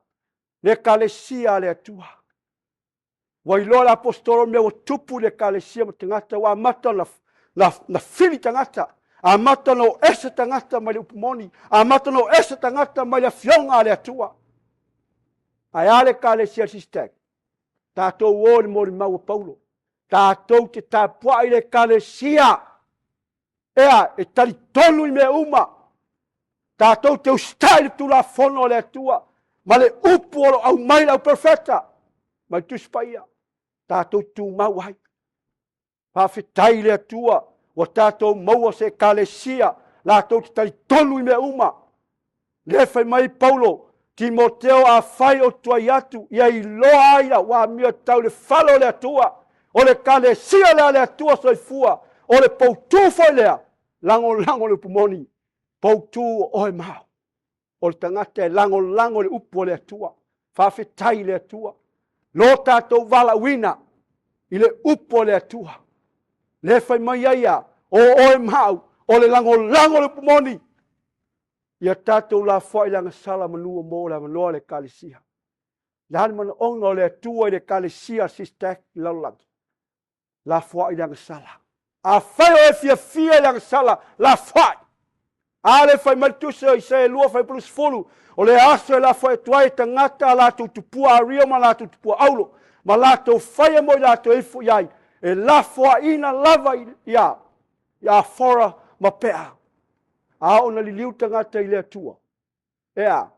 le Ekalesia a le Atua. Ua iloa le aposetolo le mea ua tupu i le ekalesia ma tagata, ua amata ona na, na fili tagata, amata ona o ese tagata mai le upu moni, amata ona o ese tagata mai le afioga a le Atua. Ae a le ekalesia le SISTEC? Tatou o i le molimau a Paulo. Tatou te tapuai i le ekalesia. Ea, e talitonu i mea uma. Tatou te usitai i le Tulafono a le Atua ma le upu o lo o aumai le au perofeta mai Tusi Paia. Tatou tumau ai. Faafetai i le Atua ua tatou maua se ekalesia latou te talitonu i mea uma. Lea fai mai Paulo, Timoteo, afai ou te tuai atu, ia iloa ai lau amio tau le fale o le Atua, o le ekalesia lea a le Atua soifua, o le poutu foi lea, lagolago le upu moni, poutu o oe ma au. O le tagata e lagolago le upu a le Atua. Faafetai i le Atua. Lo tatou valaauina i le upu a le Atua. Lea fai mai ai a, o oe ma au, o le lagolago le upu moni. Ia tatou lafoai le agasala manu o mo le avanoa le Ekalesia. Le a le manaoga o le Atua i le Ekalesia SISTAC i lalolagi? Lafoai le agasala. Afai o e fiafia i le agasala, lafoai. A le fai mai le tusi o Isaia 2 fuaiupu 20, o le aso e lafoai atu ai e tagata a latou tupua ario ma latou tupua aulo, ma latou faia mo i latou e ifo i ai, e lafoaiina lava ia Afora ma Pea. A oo na liliu tagata i le Atua, e a?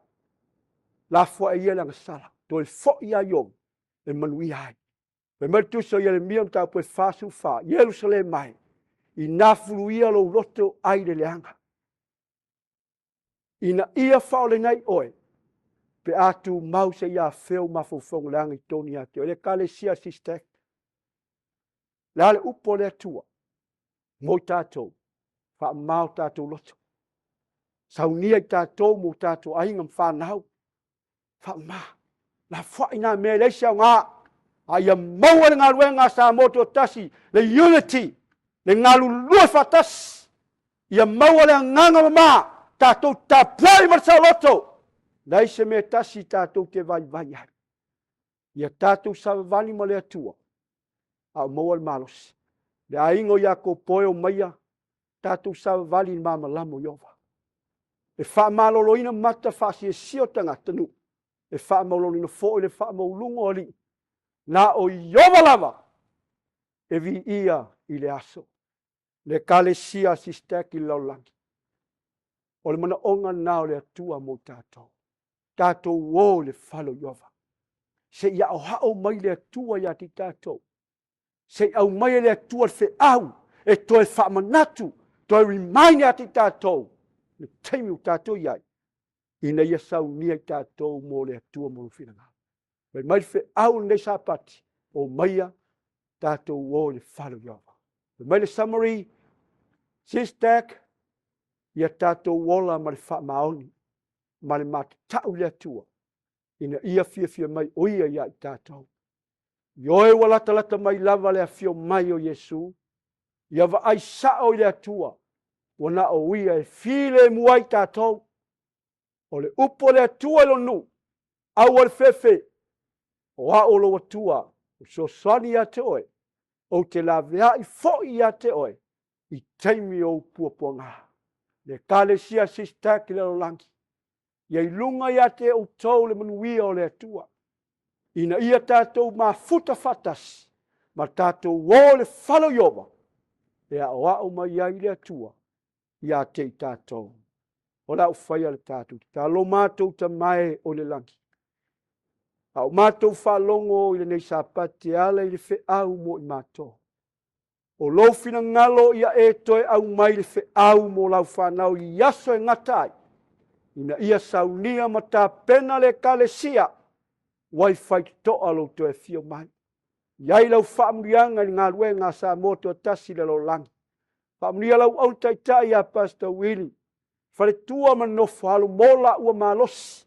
Lafoai ia le agasala, toe foi ia Iovi e manuia ai. Fai mai le tusi o Ieremia mataupu e 44, Ierusalema e, ina fuluia lou loto ai le leaga, ina ia faaolaina ai oe, pe a tumau seia afea ou mafaufauga leaga i totonu ia te oe. Le Ekalesia SISTEC, le a le upu a le Atua mo i tatou, faamama o tatou loto. Saunia i tatou mo tatou aiga ma fanau. Faamama. Lafoai nā mea e leai se aoga. A ia maua le galuega a Samoa Tuatasi, le unity, le galulue faatasi. Ia maua le agaga mama, tatou tapuai ma le saoloto. Leai se mea e tasi tatou te vaivai ai. Ia tatou savavali ma le Atua, a o maua le malosi. Le aiga o Iakopo e omaia, tatou savavali i le malamalama o Ieova. E faamaloloina mata faasiasia o tagata nuu, e faamaualaloina foi le faamauuluga o alii. Na o Ieova lava e viia i le aso. Le Ekalesia a SISTEC i le lalolagi. O le manaoga lena o le Atua mo tatou. Tatou o i le fale o Ieova. Se i aoao mai le Atua ia te tatou. Se i aumai e le Atua le feau e toe faamanatu, toe remind ia te tatou le taimi ua tatou i ai. ina ia saunia i tatou mo le Atua mo lona finagalo. Fai mai le feau o lenei Sapati, omaia tatou o i le fale o Ieova. Fai mai le summary, SISTAC, ia tatou ola ma le faamaoni ma le matatau i le Atua, ina ia fiafia mai o ia ia i tatou. Ioe ua latalata mai lava le afio mai o Iesu, ia vaai sao i le Atua, ua na o ia e filemu ai tatou. O le upu a le Atua i lona nuu, aua le fefe, o au o lou Atua, o fesoasoani ia te oe, ou te laveai foi ia te oe i taimi o ou puapuaga. Le Ekalesia SISTAC i le lalolagi, ia i luga ia te outou le manuia o le Atua, ina ia tatou mafuta faatasi ma tatou o i le fale o Ieova e aoao mai ai le Atua ia te i tatou. O le a ou faia le tatou tatalo, matou Tama e o i le lagi. A o matou faalogo i lenei Sapati e ala i le feau mo i matou. O lou finagalo ia e toe aumai le feau mo lau fanau i aso e gata ai, ina ia saunia ma tapena le Ekalesia ua i faitotoa lou toe afio mai. I ai lau faamanuiaga i le galuega a Samoa Tuatasi i le lalolagi. Faamanuia lau auli taitai ia Pastor Willie, faletua ma le nofo alo mo laua malosi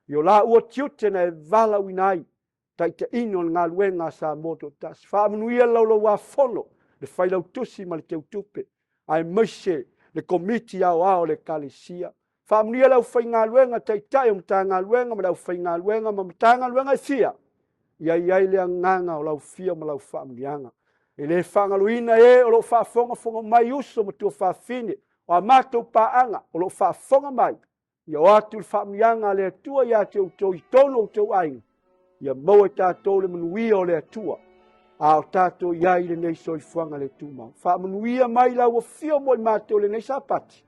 i o laua tiute na e valaauina ai taitaiina o le galuega a Samoa Toatasi. Faamanuia le Laulau-a-Fono, le Failautusi ma le Teutupe, aemaise le Komiti Aoao o le Ekalesia. Faamanuia le aufaigaluega, Taitai o Matagaluega ma le aufaigaluega ma Matagaluega e fia, ia i ai le agaga o lau fia ma lau faamanuiaga. E le faagaloina e o lo o faafogafoga mai uso ma tuafafine, o a matou paaga o lo o faafofoga mai, Ia o atu le faamanuiaga a le Atua ia te outou i totonu o outou aiga, ia maua e tatou le manuia o le Atua, a o tatou i ai i lenei soifuaga le tumau. Faamanuia mai lau afio mo i matou lenei Sapati,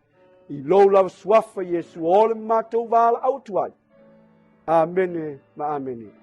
i lou lava suafa Iesu o le matou valaau atu ai. Amene ma amene.